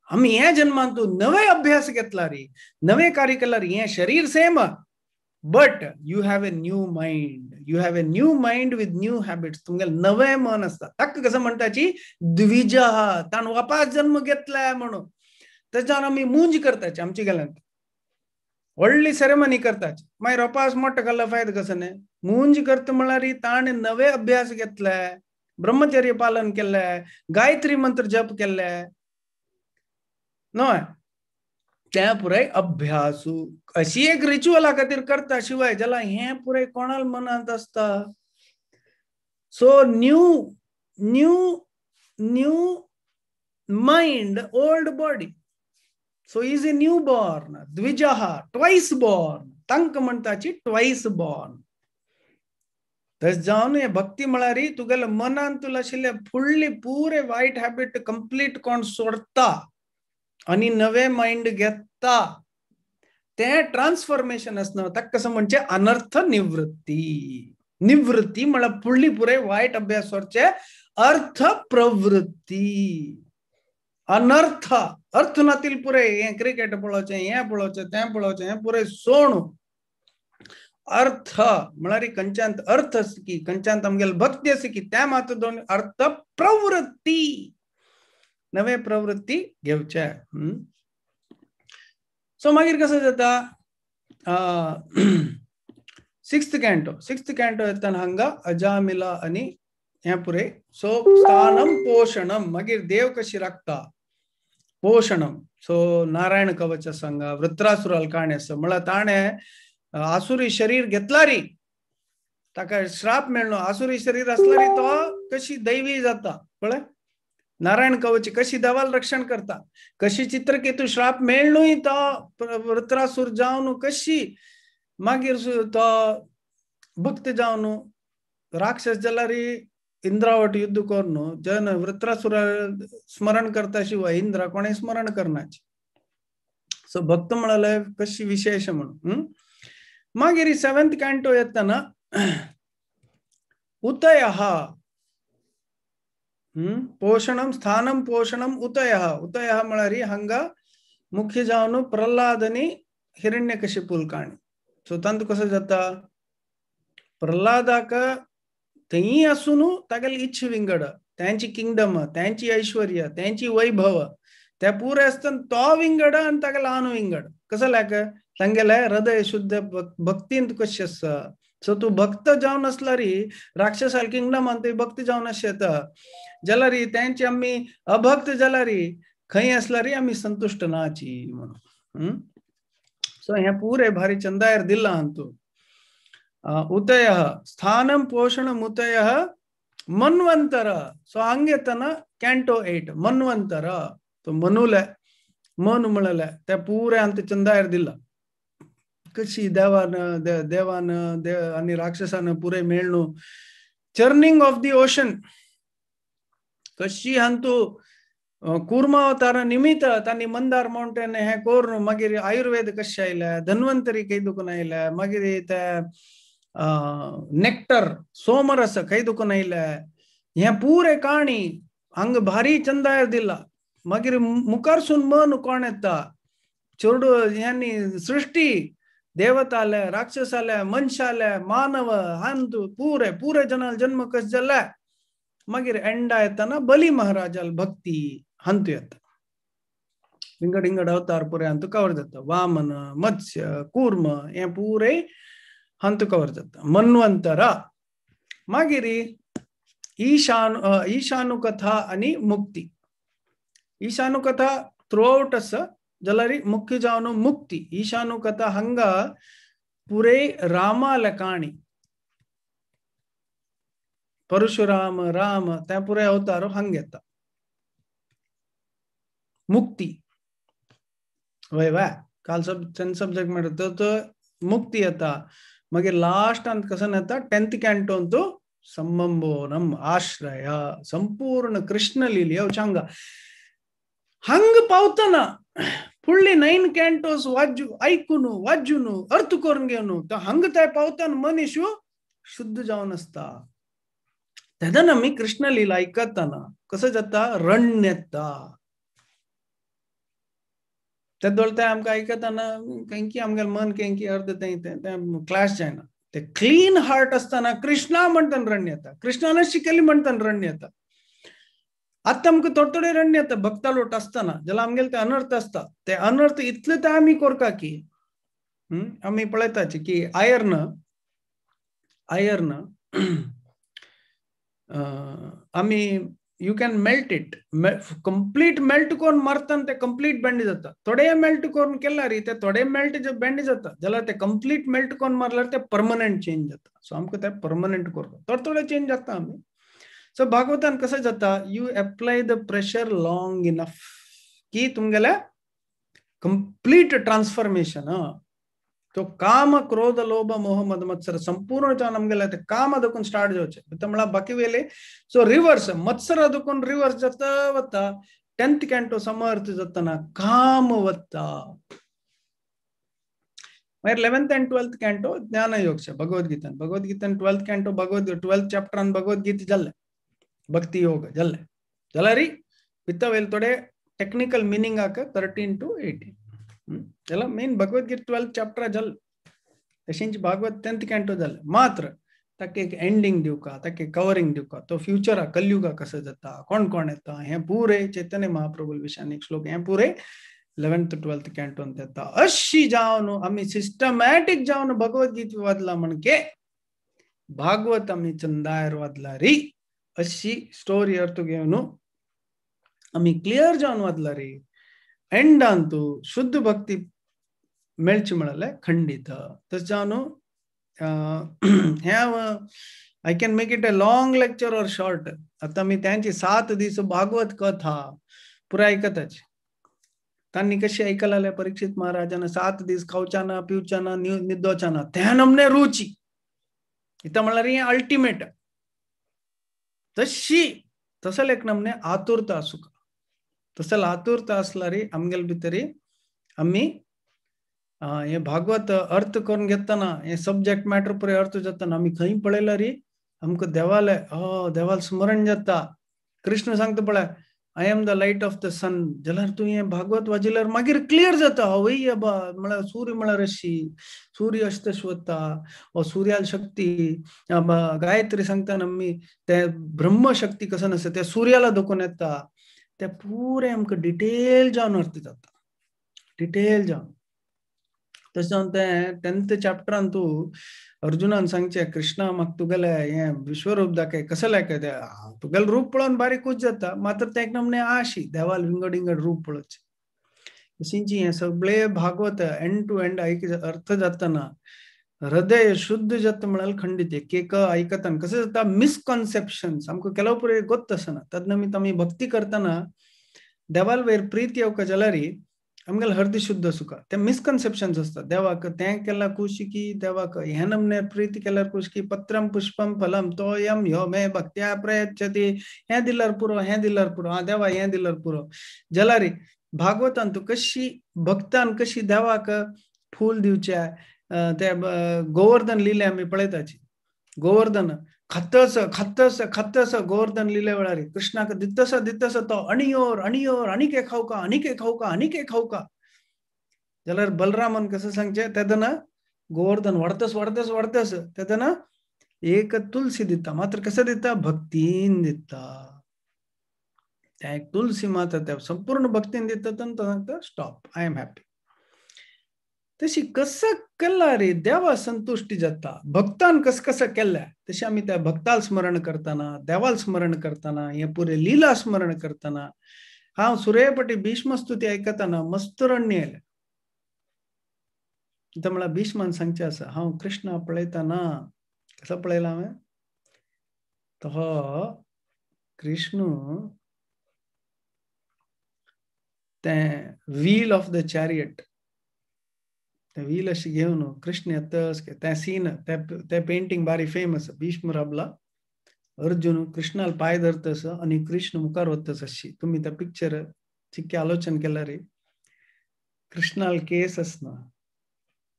आमी ह्या जन्मान तूं नवे अभ्यास घेतला रे, नवे कार्य केला रे, हें शरीर same but you have a new mind, you have a new mind with new habits. तुमगेले नवे मन आसता. ताका कसं म्हणटाची द्विजः, ताणें वापास जन्म घेतलाय म्हणून. तेच्यान आमी मूंज करताची आमची गेल्यान व्हडली सेरेमनी करताची, मागीर वापास मोठो घाल्लो फायदो कसो न्ही. मूंज करता म्हळ्यार ताणें नवे अभ्यास घेतले, ब्रह्मचर्य पालन केल्लें, गायत्री मंत्र जप केल्ले न्हय, तें पुराय अभ्यासू अशी एक रिच्युअला खातीर करता शिवाय जाल्यार हें पुराय कोणाल मनांत आसता. So new new new mind, old body. So is a new born, द्विजः, twice born. तांकां म्हणटाची ट्वायस बॉर्न. तशें जावन हे भक्ती म्हळ्यार तुगेले मनांत तुला आशिल्ले फुडली पुरे वायट हॅबिट कंप्लीट कोण सोडता आनी नवे मायंड घेता, तें ट्रान्सफॉर्मेशन आसना. ताका कसं म्हणचें अनर्थ निवृत्ती. निवृत्ती म्हळ्यार फुडली पुरे वायट अभ्यास सोडचे, अर्थ प्रवृत्ती. अनर्थ अर्थ नातील पुरे हें क्रिकेट पळोवचें, हें पळोवचें, तें पळोवचें, हें पुरे सोणू. अर्थ म्हळ्यार खंयच्यान अर्थ आसा की खंयच्यान आमगेले भक्ती आसा की त्या मात दोन अर्थ प्रवृत्ती, नवे प्रवृत्ती घेवचे. सो मागीर कसं जाता, सिक्स्थ कॅन्टो, सिक्स्थ कॅन्टो येतना हांगा अजामिला आनी हें पुरे. सो स्थानम पोषणम, मागीर देव कशी राखता पोषणम. सो नारायण कवच आसा हांगा, वृत्रासुराल काणी आसा. म्हळ्यार ताणें आसुरी शरीर घेतला री, ताका श्राप मेळ्ळो, आसुरी शरीर आसला री तो कशी दैवी जाता पळय. नारायण कवच कशी देवाल रक्षण करता, कशी चित्रकेतू श्राप मेळ्ळूय तो वृत्रासूर जावन कशी मागीर तो भक्त जावन राक्षस जाल्यार इंद्रावट युद्ध करून जन वृत्रासुरा स्मरण करता शिवाय इंद्रा कोणें स्मरण करनाची. सो भक्त म्हळ्यार कशी विशेष म्हणून. मागीर सेवेंथ कॅन्टो येतना उतयः, पोषणम स्थानम पोषणम उतयः. उतयः म्हळ्यार हांगा मुख्य जावन प्रल्हाद आनी हिरण्यकशिपूल काणी. सो तांतू कसो जाता, प्रल्हादाक थंय आसून तागेली इच्छा विंगड, त्यांची किंगडम, त्यांची ऐश्वर्य, त्यांची वैभव ते पुरे आसतना तो विंगड आनी तागेलो आनु विंगड. कसो लायक तांगेले हृदय शुद्ध भक्तीन कशें आसा. सो तूं भक्त जावन आसल्यार राक्षसाल किंगडमान तुवें भक्त जावन आसता जाल्यार त्यांची आमी अभक्त जाल्यार खंय आसल्यार आमी संतुश्ट नाची म्हणून. सो हें पुरे भारी चंदायर दिलां तूं. उतयः स्थानम पोषणम उतयः मन्वंतर. सो हांगा येतना कॅन्टो 8 मन्वंतर. तो मनुले मन म्हळ्यार ते पुरे आमचे चंदायर दिला कशी देवान देवान आनी राक्षसान पुरे मेळ्ळू. चर्निंग ऑफ the ocean कशी हांतू कूर्मावतार निमित्त तांणी मंदार माउंटेन हें करून मागीर आयुर्वेद कशें आयले, धन्वंतरी खंय दुखून आयले, मागीर ते नेक्टर सोमरस खंय दुखून आयले, हें पुरे काणी हांगा भारी चंदायर दिला. मागीर मुखारसून मन कोण येता, चेडू ह्यांनी सृष्टी देवता आले, राक्षस आले, मनशां आले, मानव हांतू पुरे पुरे जनाल जन्म कशें जाले. मागीर एंडा येताना बली महाराजाल भक्ती हांतू येता, विंगड विंगड अवतार पुरे हांतू कवर जाता. वामन, मत्स्य, कूर्म हें पुरे हांतू कवर जाता. मन्वंतर मागीर ईशानुकथा आनी मुक्ती. ईशानुकथा थ्रू आवट आसा जाल्यार मुख्य जावन मुक्ती. ईशानुकथा हांगा पुरे रामाले काणी, परशुराम राम ते पुरे अवतार हांगा येता. मुक्ती वय वय काल सब 10 सब्जेक्ट मेळटा तो मुक्ती येता. मागीर लास्टांत कसो येता 10th कॅन्टोन तो संबंबोनम आश्रय संपूर्ण कृष्ण लीली चांगा हंग पावतना फुडली 9 कॅन्टोस वाजू ऐकून वाजून अर्थ करून घेवन तो हंग ते पावतना मनीस शुद्ध जावन आसता. तेन्ना आमी कृष्ण लीला आयकतना कसो जाता, रण्य येता. तेदोळ ते आमकां आयकतना कंकी आमगेलें मन कंकी अर्द तें क्लॅश जायना. ते क्लीन हार्ट आसतना कृष्णा म्हणटना रण्य येता, कृष्णान शिकयली म्हणटना रण्य येता. आतां आमकां थोडे थोडे रण्य येता भक्ता लोट आसतना, जाल्यार आमगेले ते अनर्थ आसता. ते अनर्थ इतले ते आमी करता की आमी पळयताची की आयर्न आयर्न आमी you can melt it, complete melt करून मारतना ते कंप्लीट बेंड जाता. थोडे मेल्ट करून केल्यार ते थोडे मेल्ट बेंड जाता, जाल्यार ते कंप्लीट मेल्ट करून मारल्यार ते परमनंट चेंज जाता. सो आमकां ते परमनंट करता, थोडे थोडे चेंज जाता आमी. सो भागवतान कसं जाता, you apply the pressure long enough की तुमगेले कंप्लीट ट्रान्सफॉर्मेशन. तो काम क्रोध लोभ मोह मद मत्सर संपूर्ण आमगेले ते काम दखून स्टार्ट जावचे म्हळ्यार बाकी वेले. सो रिवर्स मत्सर दखून रिवर्स जाता वता. 10th canto समर्थ जातना काम वता. मागीर 11th and 12th canto ज्ञानयोग भगवद्गीतान, भगवद्गीतान 12th canto Bhagavad 12th चॅप्टरान Bhagavad Gita जाल्लें, भक्ती योग जाल्लें. जाल्यार वित्त वेल थोडे टेक्निकल मिनिंग आक 13 to 18 जाल्यार मेन भगवद्गीता 12th chapter जालें. तशेंच भागवत 10th canto जालें. मात्र ताका एक एंडिंग दिवका, ताका कवरिंग दिवका, तो फ्युचरा कलयुगा कसो जाता, कोण कोण येता, हें पुरे चैतन्य महाप्रभू विशयान एक श्लोक हें पुरे 11th 12th कॅन्टोन येता. अशी जावन आमी सिस्टमॅटीक जावन भगवद्गीता वाचला म्हणके भागवत आमी चंदायर वाचला री. अशी स्टोरी अर्थ घेवन आमी क्लियर जावन वाचला री. एंडांतू शुद्ध भक्ती मेळची म्हळ्यार खंडीत. तशें जावन हें I can make it a long lecture or short. आतां आमी त्यांची 7 दीस भागवत कथा पुराय आयकताची. तांणी कशी आयकलें परीक्षित महाराजान 7 दीस खावचा ना पिवचा ना निद्दोचा ना, त्या नमने रुची इथं म्हळ्यार हें अल्टिमेट. तशी तसले एक नमने आतुरता आसूंक, तसले आतुरता आसल्यार आमगेले भितर आमी हे भागवत अर्थ करून घेतना, हे सब्जेक्ट मॅटर पुरे अर्थ जातना आमी खंय पळयल्यार आमकां देवाले देवाल स्मरण जाता. कृष्ण सांगता पळय, I am the light of the sun. जाल्यार तूं हें भागवत वाजिल्यार मागीर क्लियर जाता, हवय अबा म्हळ्यार सूर्य म्हळ्यार अशी सूर्य अशें वता, ओ सूर्याल शक्ती गायत्री सांगता आमी ते ब्रह्मशक्ती कसो आसा ते सूर्याला दाखोवन येता. ते पुरे आमकां डिटेल जावन अर्थ जाता, डिटेल जावन. तशें जावन तें 10th चॅप्टरान तूं अर्जुनान सांगचें, कृष्णा म्हाका तुगेलें हें विश्वरूप दाखय, कसलें दाखय तें तुगेलें रूप पळोवन बारीक खूश जाता, मात्र तें एक नमने आशी देवाल विंगड विंगड रूप पळोवचें. तशेंच हें सगळें भागवत एंड टू एंड आयक अर्थ जातना हृदय शुद्ध जाता म्हळ्यार खंडीत. एक एक आयकतना कशें जाता मिसकॉन्सेप्शन्स आमकां केलो पुरे गोत्त आसना. तद निमित्त आमी भक्ती करतना देवाल वयर प्रीत येवका जाल्यार आमगेले हृदय शुद्ध आसूका. ते मिसकन्सेप्शन्स आसता. देवाक तें केल्यार खुशी की, देवाक हें नमने प्रीती केल्यार खुशी की, पत्रम पुष्पम फलम तोयम ह्यो मे भक्त्या प्रयच्छति, हें दिल्यार पुरो, हें दिल्यार पुरो, आं देवा हें दिल्यार पुरो. जाल्यार भागवतान तूं कशी भक्तान कशी देवाक फूल दिवचें, ते गोवर्धन लिले आमी पळयताची. गोवर्धन खातस खातस खातस गोवर्धन लिले वेळार कृष्णाक दितस दितस तो अणियोर अणियोर आनीक एक खावका आनीक एक खावका आनीक एक खावका. जाल्यार बलरामान कसं सांगचें, तेदना गोवर्धन वाडतस वाडतस वाडतस तेदना एक तुलसी दिता, मात्र कसं दिता, भक्तीन दिता. त्या एक तुलसी मात्र त्या संपूर्ण भक्तीन दिता, तो सांगता स्टॉप, I am happy. तशी कसं केला रे देवा संतुष्टी जाता. भक्तान कस कसं केल्या तशी आमी त्या भक्ताल स्मरण करतना, देवाल स्मरण करतना, हे पुरे लीला स्मरण करतना. हांव सुरेपटी भीष्म स्तुती आयकतना मस्त रण्य आयलें. म्हळ्यार भीष्मान सांगचें आसा, हांव कृष्णा पळयतना कसो पळयला हांवें, तो कृष्ण तें व्हील ऑफ the chariot, तें व्हील अशें घेवन कृष्ण येतस तें सीन, तें पेंटींग बारी फेमस. भीष्म राबला, अर्जुन कृष्णाल पांय धरतस आनी कृष्ण मुखार वतस अशी. तुमी तें पिक्चर चिक्के आलोचन केल्यार कृष्णाल केस आसना,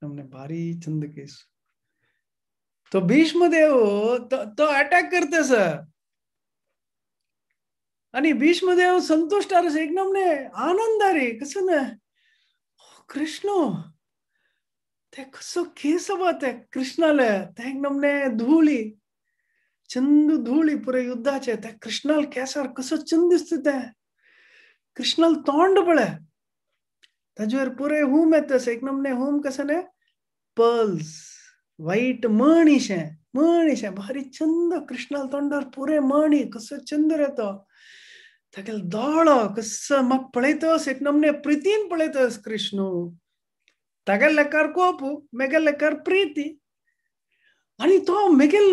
भारी चंद केस. तो भीष्मदेव तो अटॅक करतस आनी भीष्मदेव संतुष्ट आसा, एकदम आनंद रे. कसं ना कृष्ण ते कसो केस बा ते कृष्णाले, ते एकदम धुळी चंद धुळी पुरे युद्धाचे, त्या कृष्णाल केसार कसो चंद दिसता, ते कृष्णाल तोंड पळय ताजेर पुरे हुम येता, एकदम हुम कसं ने पर्ल्स व्हाईट मणीशे मणीशे भारी चंद कृष्णाल तोंडार पुरे मणी कसो चंद रे तो. तागेलो दोळो कसो म्हाका पळयतस एकदम प्रितीन पळयतस कृष्ण, तागेले लेकार कोप, मेगेले लेकार प्रीती. आनी तो मेगेल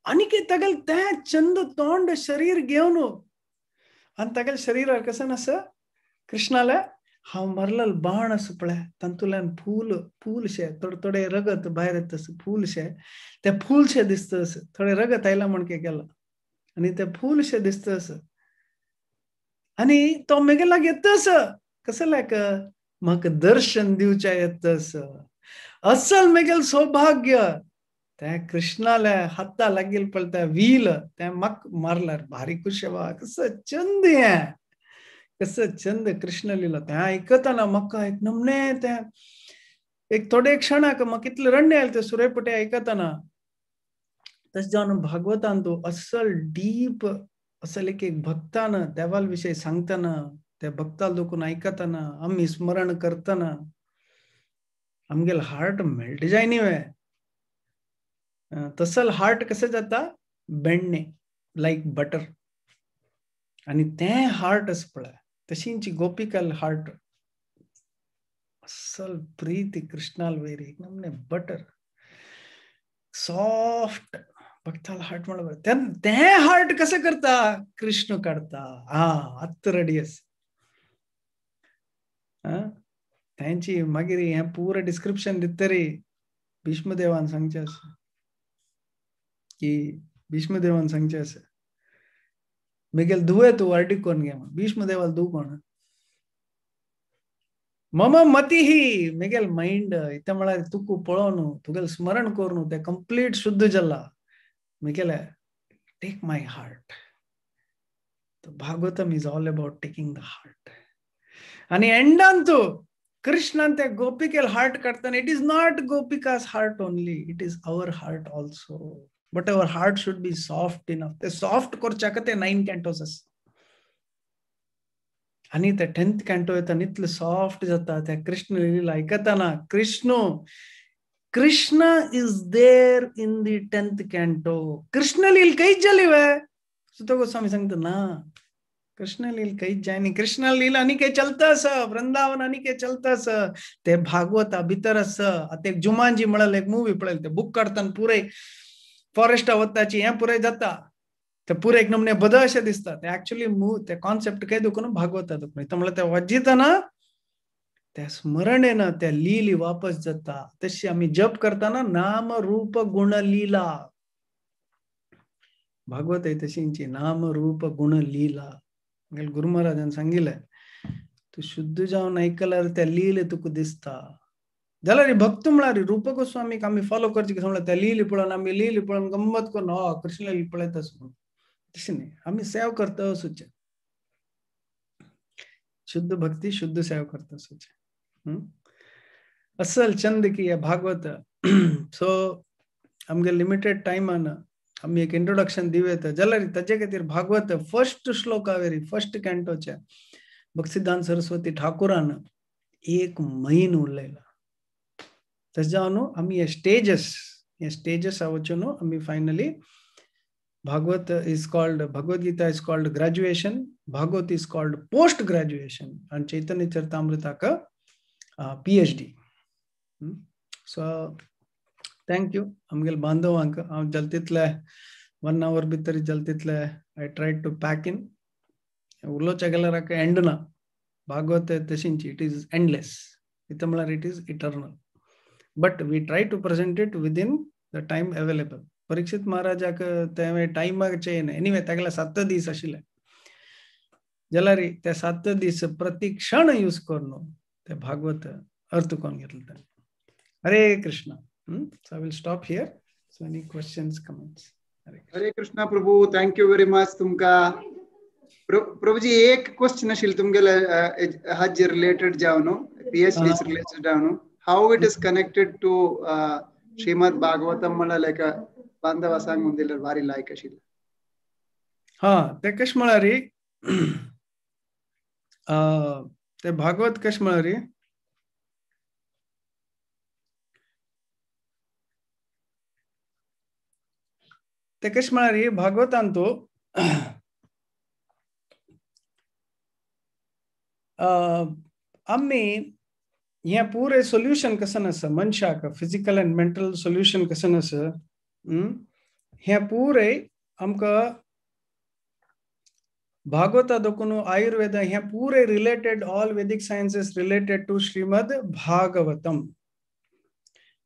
आनीक तागेल तें चंद तोंड शरीर घेवन आनी तागेले शरीरार कसं आसा कृष्णाले हांव मारलेलो बाण आसा पळय तातूंतल्यान फूल फूलशें थोडे थोडे रगत भायर येता फूलशें, तें फूलशें दिसता अशें, थोडें रगत आयलां म्हण केलां आनी तें फूलशें दिसता अशें. आनी तो मेगे लागीं येता असो कसो लायक म्हाका दर्शन दिवचें येता असो. असल मेगेल सौभाग्य तें कृष्णाले हाता लागीं पळय तें व्हील तें म्हाका मारल्यार भारी खुश वा कसो चंद हें, कसो चंद कृष्ण लिला. तें आयकतना म्हाका एक नमने तें एक थोडे क्षणाक म्हाका इतलें रण्य आयलें तें सुरेपटे आयकतना. तशें जावन भागवतान तूं असल डीप असल एक एक भक्तान देवाल विशय सांगतना, त्या भक्ताल दोकून आयकतना, आमी स्मरण करतना आमगेल हार्ट मेल्ट जाय न्ही वे. तसल हार्ट कशें जाता बेण्णे लायक बटर, आनी तें हार्ट आसा पळय तशींची गोपिकल हार्ट असल प्रीती कृष्णाल वयर एक नमने बटर सॉफ्ट भक्ताल हार्ट म्हणल्यार तें हार्ट कसं करता कृष्ण काडता. हा आत्त रेडी आसा. तांची मागीर हें पुरो डिस्क्रिप्शन दितरी भीष्मदेवान सांगचें आसा की भीष्मदेवान सांगचें आसा मेगेल धुवे तूं वार्डी कोण घे. भीष्मदेवाल धुव कोण, मम मती ही मेगेल माइंड इतलें म्हळ्यार तुका पळोवन तुगेल स्मरण करून तें कंप्लीट शुद्ध जाला. मेगेले take my heart. Bhagavatam is all about taking the heart. आनी एंडान तूं कृष्णान त्या गोपिकेल हार्ट काडटना it is not Gopika's heart only, it is our heart also. But our heart should be soft enough. ते सॉफ्ट करच्याक ते 9 कॅन्टोस आसा. आनी ते 10th canto येता इतले सॉफ्ट जाता त्या कृष्ण लीला आयकतना. Krishna Krishna is there in the 10th canto. Krishna लील खंयच जाली वे? सुत गोस्वामी सांगता ना, कृष्ण लील खंयच जायनी. कृष्ण लील आनी खंय चलता आसा, वृंदावन आनी खंय चलता आसा, ते भागवता भितर आसा. आतां एक जुमानजी म्हणल एक मुवी पळयली, ते बूक काडटाना पुराय फॉरेस्टा वताची हें पुराय जाता, ते पुराय एक नमने बद अशें दिसता. ते एक्चुअली ते कॉन्सेप्ट खंय दुखून भागवता दुखून. म्हळ्यार ते वाजितना त्या स्मरणेन त्या लीली वापस जाता. तशी आमी जप करताना नाम रूप गुण लीला, भागवत आहे तशींची नाम रूप गुण लीला. गुरु महाराजान सांगितलं तू शुद्ध जावन ऐकल्यार त्या लीले तुका दिसता. जाल्यार भक्त म्हळ्यार रूप गोस्वामीक आमी फॉलो करचे कितें म्हळ्यार त्या लीली पळोवन आमी लीली पळोवन गम्मत करून हय कृष्ण लीली पळयता म्हणून, तशें न्ही. आमी सेव करता असुचें, शुद्ध भक्ती शुद्ध सेव करता असुचें. असल चंद की भागवत. सो आमगे लिमिटेड टायमान आमी एक इंट्रोडक्शन दिवं येता. जाल्यार ताजे खातीर भागवत फर्स्ट श्लोका वेरी फर्स्ट कॅन्टोचे भक्तिसिद्धांत सरस्वती ठाकुरान एक म्हयनो उलयला. तशें जावन न्हू आमी हे स्टेजस वचून न्हू आमी finally Bhagavat is called, Bhagavad Gita is called graduation, Bhagavat is called post graduation आनी चैतन्य चरितामृताक PhD. So thank you आमगेले बांधवांक. हांव जाता तितले 1 our भितर जाता तितले I try to pack in. उलोवच्या गेल्यार एंड ना. भागवत तशींची it is endless, इथं म्हळ्यार it is eternal, but we try to present it within the time available. Parikshit महाराजाक ते टायमाचे एनिवे तागेले 7 दीस आशिल्ले, जाल्यार ते 7 दीस प्रति क्षण यूज करून ते भागवत अर्थ करून घेतले ताणें. Hare Krishna. So I will stop here. So any questions, comments? Hare Krishna Prabhu, thank you very much तुमका. प्रभुजी एक क्वेश्चन आशिल्लें तुमगेले हाजे रिलेटेड जावन, PhD related जावन, how it is connected to Shrimad Bhagavatam म्हळ्यार लायक बांधवा सांगून दिल्यार भारी लायक आशिल्लें. हा ते कशें म्हळ्यार ते भागवत कशें म्हळ्यार ते कशें म्हळ्यार भागवतान तो आमी हें पुरें सोल्युशन कशें आसा मनशाक, फिजिकल एंड मेंटल सोल्युशन कशें आसा हें पुरें आमकां भागवता देखून आयुर्वेदा हें पुरें related, all Vedic sciences related to Shrimad Bhagavatam.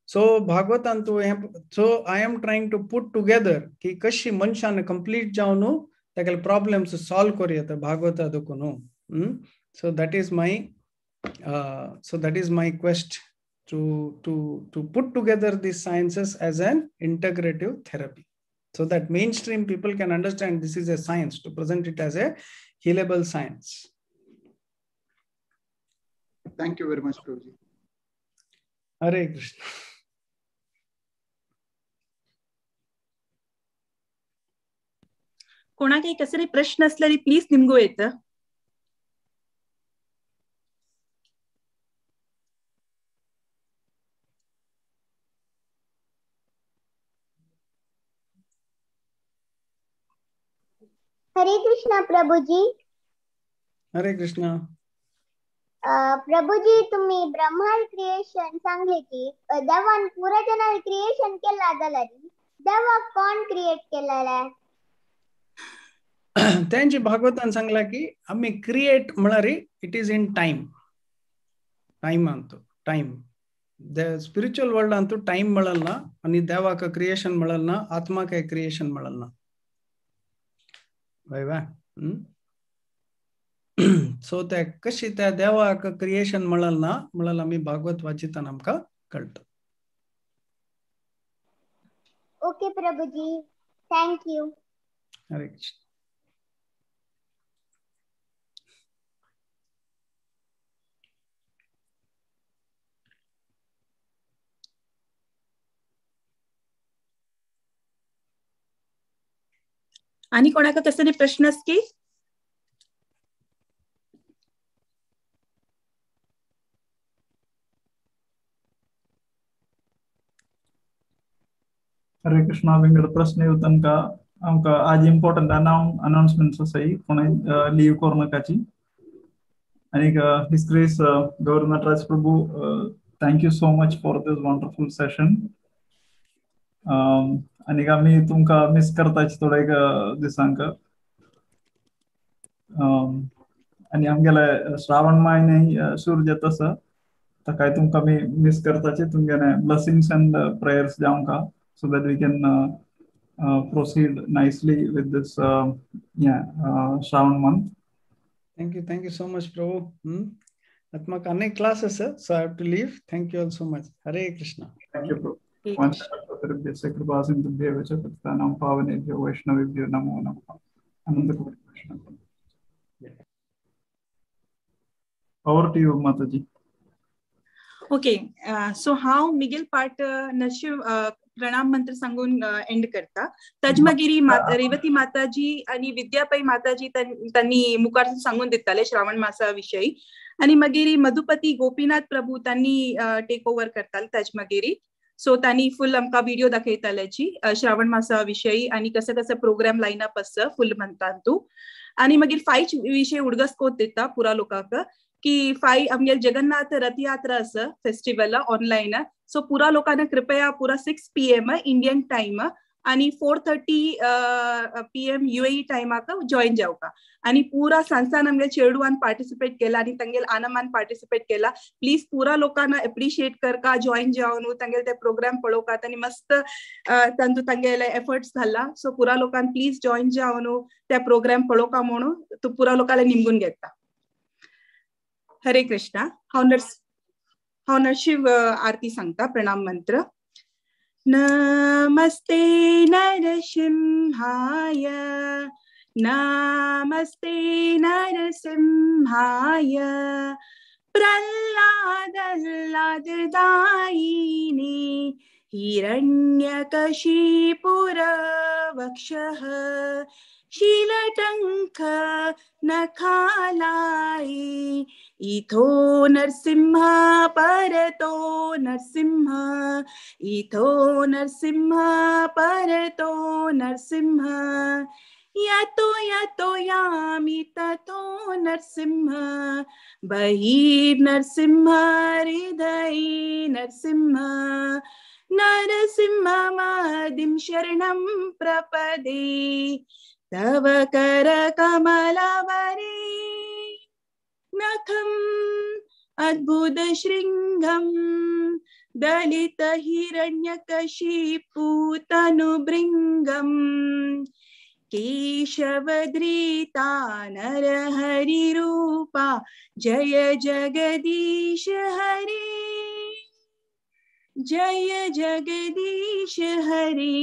So भागवतान तूं हें, so I am trying to put together की कशी मनशान कंप्लीट जावन तागेले प्रॉब्लम्स सॉल्व करूं येता भागवता देखून. So that is my quest to put together these sciences as an integrative therapy, so that mainstream people can understand this is a science, to present it as a healable science. Thank you very much, Prabhuji. Hare Krishna. कोणाकय कसले प्रश्न असल्यार please निमगो येता. हरे कृष्णा प्रभुजी. हरे कृष्णा प्रभुजी, तुम्ही ब्रह्माल creation सांगले की देवान पुरा जनाल क्रिएशन केला जाल्यार देवाक कोण क्रिएट केलेला? त्यांची भागवतान सांगला की आम्ही क्रिएट म्हळ्यार it is in time. Time Antu time, the spiritual world Antu time मिळेल ना आणि देवाक क्रिएशन मिळेल ना, आत्मा काय क्रिएशन मिळेल ना. वा सो त्या कशी त्या देवाक क्रिएशन मिळेल ना म्हणल्यार आमी भागवत वाचिताना आमकां कळटा. Okay Prabhuji, thank you. Hare Krishna. आणि कोणाका कसले प्रश्न असकी? हरे कृष्णा. विंगड प्रश्न येवतन का आमकां आज इम्पॉर्टंट अनाउन्समेंट्स आसाय, कोणें लीव करूं नाकाची. आनीक his grace Gaur Nataraj Prabhu, thank you so much for this wonderful session. आनीक आमी तुमकां मिस करताची थोडे दिसांक. आनी आमगेले श्रावण म्हयने सुरू जाता आसा, ताकाय तुमकां आमी मीस करताचे. तुमगेले ब्लेसिंग्स अँड प्रेयर्स जाय आमकां, so that we can proceed nicely with this Shravan month. Thank you so much, Prabhu. Atmaka anek classes, so I have to leave. Thank you all so much. Hare Krishna. Thank you, Prabhu. पावनेभ्यो वैष्णवेभ्यो नमो नमः. अनंत Krishna. Over to you, Mataji. Okay, so हांव Miguel part Narshinh प्रणाम मंत्र सांगून and करता. तजमागिरी रेवती माताजी आणि विद्यापाई माताजी त्यांनी मुखार सांगून दिताले श्रावण मासा विषयी, आणि मागीर मधुपती गोपीनाथ प्रभू त्यांनी टेक ओव्हर करताले तजमागिरी. सो त्यांनी फुल आमकां व्हिडिओ दाखयताल्याची श्रावण मासा विषयी आणि कसं कसं प्रोग्राम लाईन अप आसता फुल मंथान तूं. आणि मागीर फायच विषय उडगस कोत दिता पुरा लोकांक की फाय आमगे जगन्नाथ रथयात्रा आसा फेस्टिवल ऑनलायन. सो पुरा लोकांना कृपया पुरा 6 PM Indian time आणि 4:30 PM UAE टायमाक जॉईन जावका. आणि पुरा सांसान आमगे चेडवान पार्टिसिपेट केला आणि तांगेल आनमान पार्टिसिपेट केला. प्लीज पुरा लोकांना एप्रिशिएट करका, जॉईन जावन तांगेल ते प्रोग्राम पळोवका. तांणी मस्त तांतू तांगेले एफर्ट्स घाला. सो पुरा लोकांन प्लीज जॉईन जावन त्या प्रोग्राम पळोवका म्हणून तूं पुरा लोकांना निमगून घेता. हरे कृष्णा. हांव नरशिव आरती सांगता प्रणाम मंत्र. नमस्ते नरसिंहाय, नमस्ते नरसिंहाय, प्रल्हाद दायिने हिरण्यकशिपुरवक्षः शीलटंक नखालाये इथो नरसिंह परतो नरसिंह, इथो नरसिंह परतो नरसिंह, यतो यतो यामि ततो नरसिंह, बहिर्नरसिंह हृदये नरसिंह, नरसिंह मादिं शरणं प्रपदे, तव कर कमलवरे नखं अद्भुत शृंगं दलित हिरण्यकशिपुतनुभृंगं केशवद्रीता नरहरिरूपा जय जगदीश हरे, जय जगदीश हरे.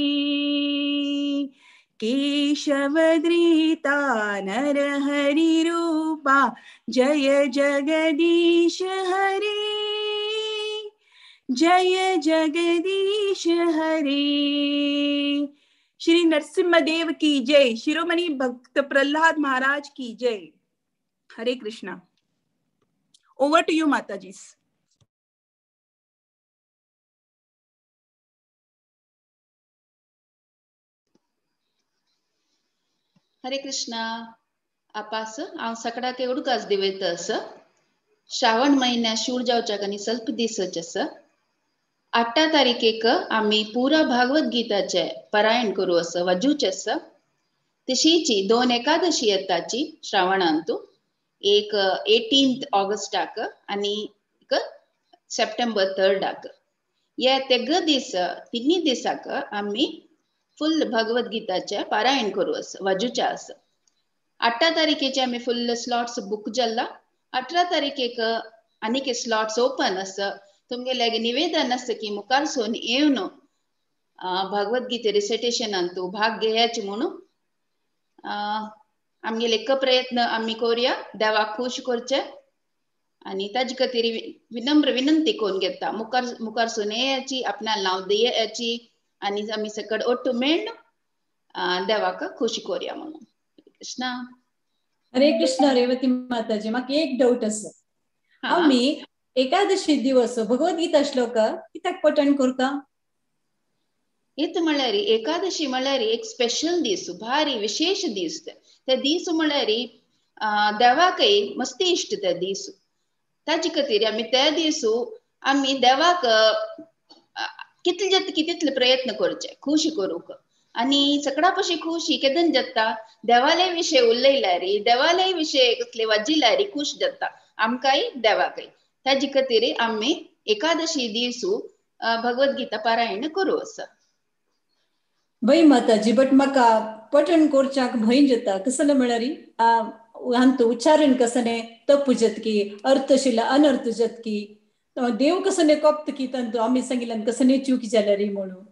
केशवद्रीता नरहरिरूपा जय जगदीश हरे, जय जगदीश हरे. श्री नरसिंहदेव की जय. शिरोमणि भक्त प्रहलाद महाराज की जय. Hare Krishna. Over to you Mataji. Hare Krishna. आपास हांव सकडाक उडकास दिवयता आसा. श्रावण महिन्या शूर जावच्याक आनी सल्प दिसच आसा. 8 तारखेक आमी पुरा भागवत गीताचे पारायण करू आसा, वाजूचे आसा. तशीची 2 एकादशी येताची श्रावणांतू, एक 18 ऑगस्टाक आनी एक सप्टेंबर 3. हे तेग दीस तिन्ही दिसाक आमी फुल भगवत गीताचे पारायण करू आसा, वाजूचे आसा. 8 तारखेचे आमी फुल स्लॉट्स बुक जाला. 18 तारखेक आनीक स्लॉट्स ओपन आसा. तुमगेले निवेदन आसा की मुखार सोन येवन भगवत गीते रिसिटेशनांतू भाग घेयाचे म्हणून. आमगेले एक प्रयत्न आमी करुया, देवाक खूश करचे आनी ताजे खातीर विनम्र विनंती करून घेता. मुखार मुखार सोन येयाची, आपणाक नांव दियाची आनी आमी सकड ओट्टू मेळ्ळ देवाक खुशी करुया म्हणून. कृष्णा. हरे कृष्ण. रेवती माताजी, म्हाका एक डाऊट आसा. आमी एकादशी दिवस भगवद्गीता श्लोक कित्याक पठण करता? हेत म्हळ्यार एकादशी म्हळ्यार एक स्पेशल दीस, भारी विशेष दीस. ते दीस म्हळ्यार देवाकय मस्ती इश्ट ते दीस. ताजे खातीर आमी त्या दिसू आमी देवाक कितले जाता तितले प्रयत्न करचे खुशी करूंक. आनी सगळ्या पशी खुशी केदन जाता, देवाले विशय उलयल्यार, देवाले विशय कसले वाजिल्यार खुश जाता आमकांय देवाकय. ताजे खातीर आमी एकादशी दिसू भगवद्गीता पारायण करू आसा. भय माताजी, बट म्हाका पठण करच्याक भंय जाता. कसलें म्हळ्यार हांतू उच्चारण कसने तप्पू जातकी, अर्थ आशिल्ले अनर्थ जातकी, देव कसने कोपत की तांतू आमी सांगिल्ल्यान कसने चूक जाल्यार म्हणून.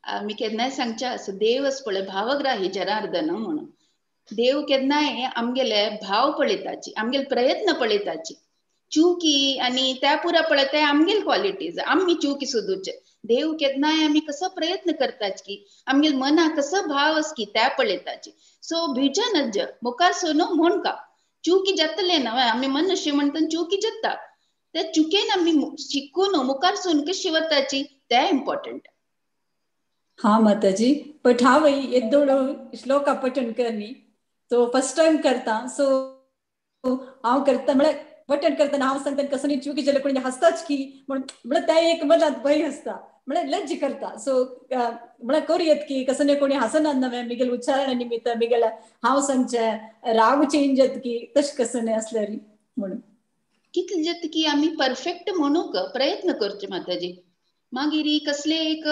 आमी केन्नाय सांगचे आसा, देव आसा पळय भावग्राही जनार्दन म्हणून. देव केन्नाय आमगेले भाव पळयताची, आमगेले प्रयत्न पळयताची. चुकी आनी त्या पुरा पळयता आमगेले क्वॉलिटीज, आमी चुकी सोदूचे. देव केन्नाय आमी कसो प्रयत्न करताच की आमगेले मना कसो भाव आसा की त्या पळयताची. सो भिवचे नज मुखार सोनू म्हण का चुकी जातले ना, आमी मनुष्य म्हणटा चुकी जाता, त्या चुकेन आमी शिकून मुखार सोन कशी वताची ते इम्पॉर्टंट. हा माताजी, बट हांव येदोळ श्लोका पठण करनी सो फर्स्ट टायम करता, सो हांव करता म्हळ्यार पठण करतना हांव सांगता कसली चुकी जाल्यार कोणी हांसताच की म्हणून, म्हळ्यार त्या एक मनांत भंय आसता, म्हळ्यार लज्ज करता. सो म्हळ्यार करूं की कसले कोणी हांसना नवें मिगेल उच्चारणा निमित्त मिगेल हांव सांगचें राग चेंज जाता की तशें कसलें आसल्यार म्हणून. कितलें जाता की आमी परफेक्ट म्हणूंक प्रयत्न करचे माताजी. मागीर कसले एक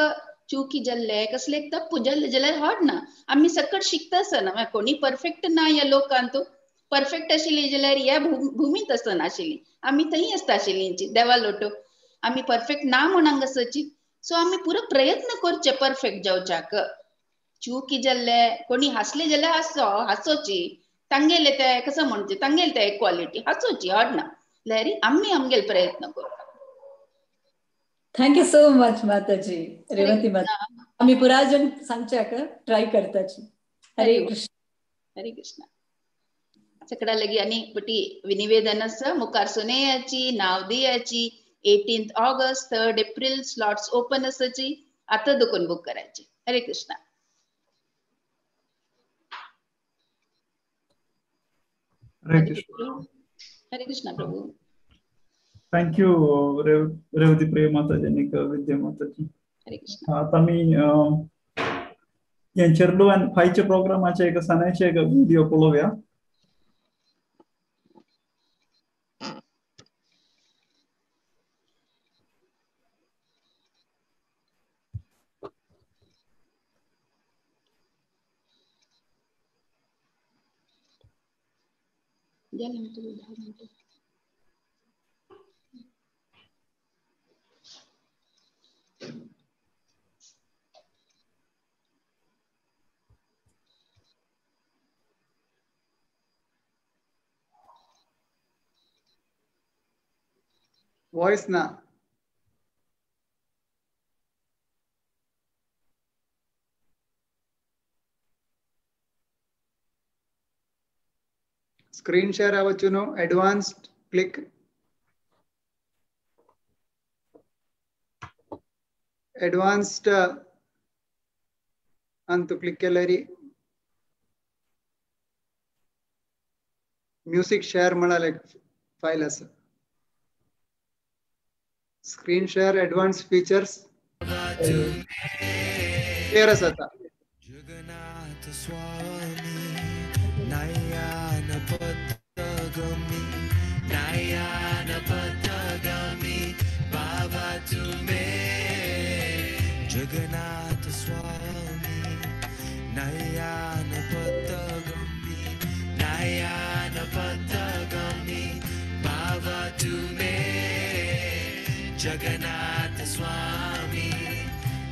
चुकी जाल्ले, कसले एक तप्पू जाल्ले जाल्यार हड ना, आमी सकट शिकता आसना, कोणी परफेक्ट ना ह्या लोकांत. परफेक्ट आशिल्ली जाल्यार ह्या भुमींत आसनाशिल्ली, आमी थंय आसता आशिल्ली देवा लोटो. आमी परफेक्ट ना म्हूण हांगासरची. सो आमी पुरो प्रयत्न करचे परफेक्ट जावच्याक. चुकी जाल्ले कोणी हांसले जाल्यार हांसो हांसोची, तांगेले ते कसो म्हणचे तांगेले ते क्वॉलिटी हांसोची, हड ना जाल्यार आमी आमगेले प्रयत्न करता. Thank you so much माताजी, रेवती माता. आमी पुराजन सांगच्याक ट्राय करताची. हरे कृष्ण. हरे कृष्ण. सगळ्या लगी आनी पटी विनिवेदन आसा, मुखार सुनेयाची नाव दियाची. 18 ऑगस्ट 3 एप्रिल स्लॉट्स ओपन आसाची, आतां दुकान बुक करायची. हरे कृष्ण. हरे कृष्ण. हरे Krishna Prabhu. Thank you Revati प्रिय माताजी आनी विद्या माताजी. हरे कृष्ण. आता मी हे चेडू आनी फायच्या प्रोग्रामाचे एक सणाचे एक व्हिडिओ पळोवया. वॉइस ना स्क्रीन शेअर आवचुनो, एडवांस्ड क्लिक, एडवांस्ड अंतु क्लिक केल्यारी म्युझिक शेअर म्हणाले फाईल आसा. Screen share advance features clear आसा आता. जगन्नाथ स्वामी नयन पथगामी, नयन पथगामी बाबा तुमे. जगन्नाथ स्वामी नयन पथगामी, नयन पथगामी बाबा तुमे. जगन्नाथ स्वामी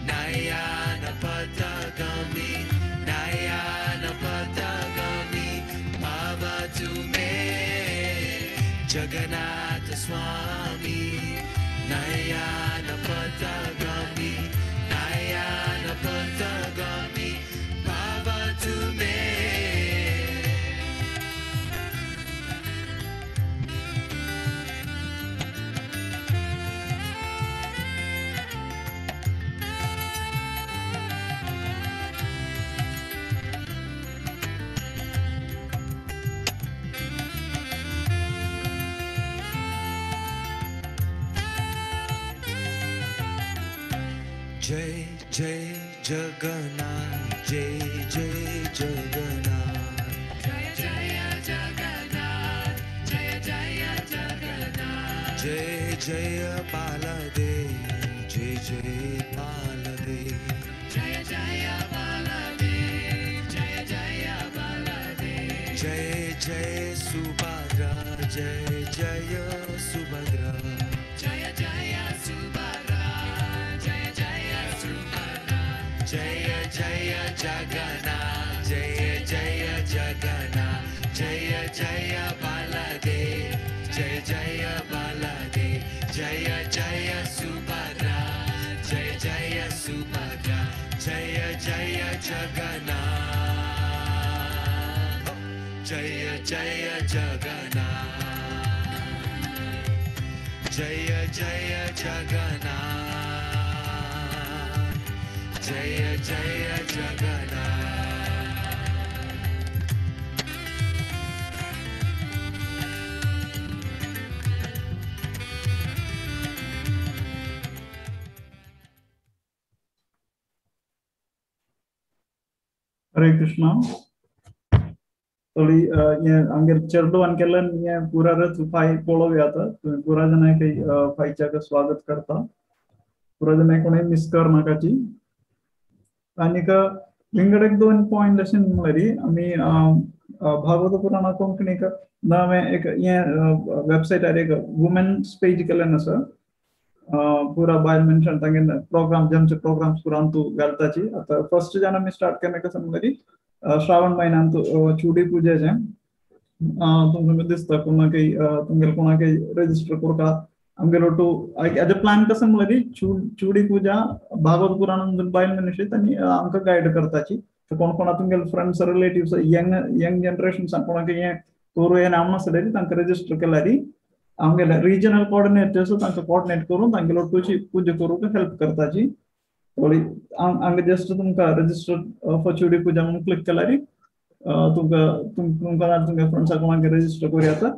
नयन पथगामी, नयन पथगामी बाबा तुमे. जगन्नाथ स्वामी नयन पथगामी, नयन पथगामी बाबा तुमे. जय जय जगन्नाथ, जय जय जगन्नाथ, जय जय जगन्नाथ, जय जय जगन्नाथ. जय जय बालदेव जय जय बालदेव जय जय बालदेव जय जय बालदेव जय जय सुभद्रा जय जय सुभद्रा जय जय सुभद्रा जय जय सुभद्रा जय जय जगन्नाथ जय जय जगन्नाथ जय जय बालदेव जय जय बालदेव जय जय सुभद्रा जय जय सुभद्रा जय जय जगन्नाथ जय जय जगन्नाथ जय जय जगन्नाथ जय जय जगन्नाथ। हरे कृष्णा। थोडी आमगेर चेरडुवान केल्ल्यान हें पुरारच फाय पळोवया आतां तुमी पुरा जाणां फायच्याक स्वागत करता। पुरा जाणां कोणूय मिस करनाकाची। आनीक विंगड एक दोन पॉयंट अशें म्हणल्यार आमी भागवत पुराणा कोंकणीक नवें एक हें वेबसायटार एक वुमेन्स पेज केल्लें आसा। पुरा बायल मनशान तांगे प्रोग्राम जे प्रोग्राम्स पुरा तूं घालताची। आतां फर्स्ट जेन्ना आमी स्टार्ट केन्ना कसं म्हणल्यार श्रावण म्हयन्यांत चुडी पुजेचें तुमकां दिसता कोणाकय तुमगेले कोणाकय रजिस्टर करता आमगेलो टू एज अ प्लॅन कसं म्हणल्यार चुडी पुजा भागवत पुराण बायल मनीस तांणी आमकां गायड करताची। कोण कोणा तुमगेले friends relatives young young generations कोणाकय हें करूं हें नाम नासलें तांकां रजिस्टर केल्यार आमगेले रिजनल कोऑर्डिनेटर्स तांकां कोऑर्डिनेट करून तांगेलो टूची पुजा करूंक हेल्प करताची। हांगा जस्ट तुमकां रजिस्टर फॉर चुडी पुजा म्हणून क्लिक केल्यार तुमकां तुमकां तुमच्या फ्रेंड्सा कोणाक रजिस्टर करूं येता।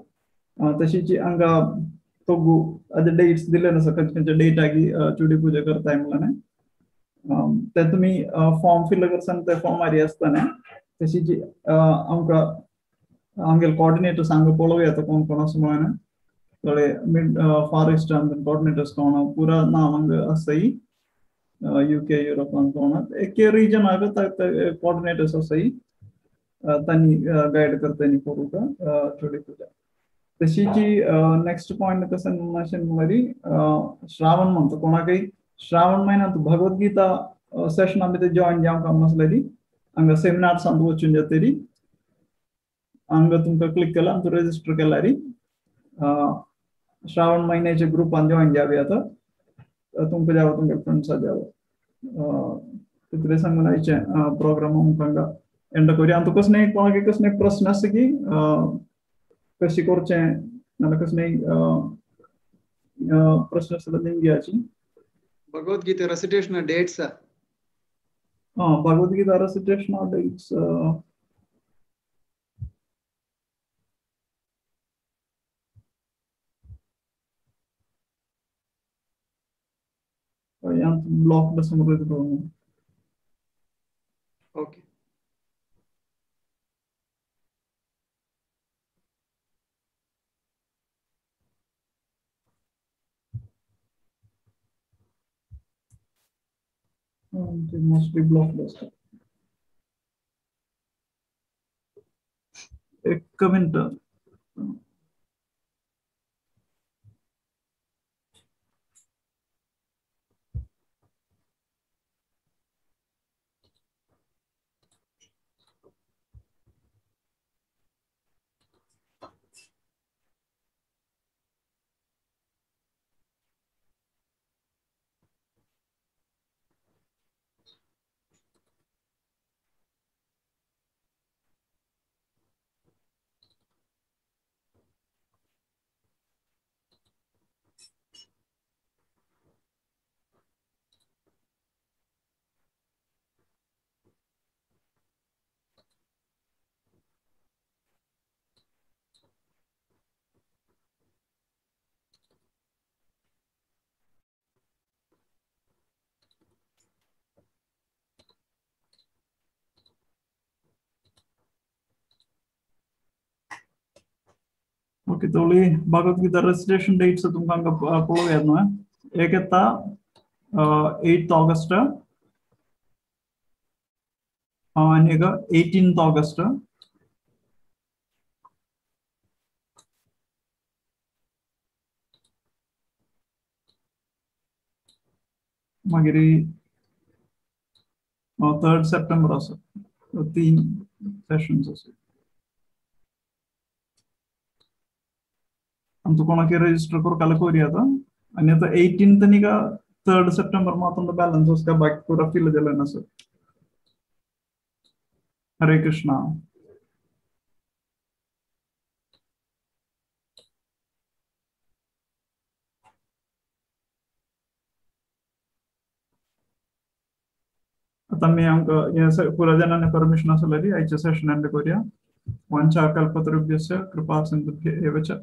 तशीच हांगा तोगू आतां डेट्स दिले आसा खंयचे खंयचे डेटाकी चुडी पुजा करताय म्हणल्यार ते तुमी फॉर्म फिल करसान ते फॉर्मार आसतना तशीच आमकां आमगेले कोऑर्डिनेटर्स हांगा पळोवया येता कोण कोण आसा म्हणून थोडे मिड फार इस्ट कोऑर्डिनेटर्स कोण पुरा नांव हांगा आसाय यूके युरोपान कोण एक रिजन आहा कोऑर्डिनेटर्स आसाय तांणी गायड करता करूंक चुडी पुजा। तशीच नेक्स्ट पॉयंट कसं अशें म्हणल्यार श्रावण म्हणटा कोणाकय श्रावण म्हयन्यांत भगवद्गीता सेशन आमी ते जॉयन जावंक नासलेली हांगा सेमिनार्सांत वचून जातली हांगा तुमकां क्लिक केला आनी रजिस्टर केल्यार श्रावण म्हयन्याच्या ग्रुपान जॉयन जावया आतां तुमकां जावं तुमच्या फ्रेंड्सा जावं तितलें सांगून आयचें प्रोग्राम आमकां हांगा एंड करुया। आनी तुका कसलें कोणाक कसले प्रस्न आसा की कशें करचें नाल्यार कसलें प्रस्न आसल्यार निमग्याची। भगवद्गीता रेसिटेशन डेट्स हां भगवद्गीता रेसिटेशन डेट्स ब्लॉक समोर. ओके मोस्टली ब्लॉक असतात. एक मिनिट. ओके, थोडी भगवद गीता रेजिस्ट्रेशन डेट्स तुमकां पळोवया न्हू. एक येता 8 ऑगस्ट आनी एक 18 ऑगस्ट. मागीर 3 सप्टेंबर आसा. 3 सेशन्स आसा. आमचो कोणाक रजिस्टर करूं करूया आता. आनी आतां 18 न्ही का 3 सप्टेंबर मात्र बॅलन्स आसा, बाकी पुरा फिल जालें ना सर. हरे कृष्णा. आता मी आमकां पुरा जाणांनी परमिशन आसलेली आयच्या सेशन एंड करूया. वांछा कल्पतरुभ्यश्च कृपा सिन्धुभ्य एव च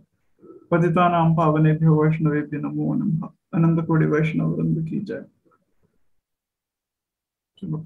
पतितानां पावनेभ्यो वैष्णवेभ्यो नमो नमः. अनंत कोटि वैष्णव वृंद की जय. चलो.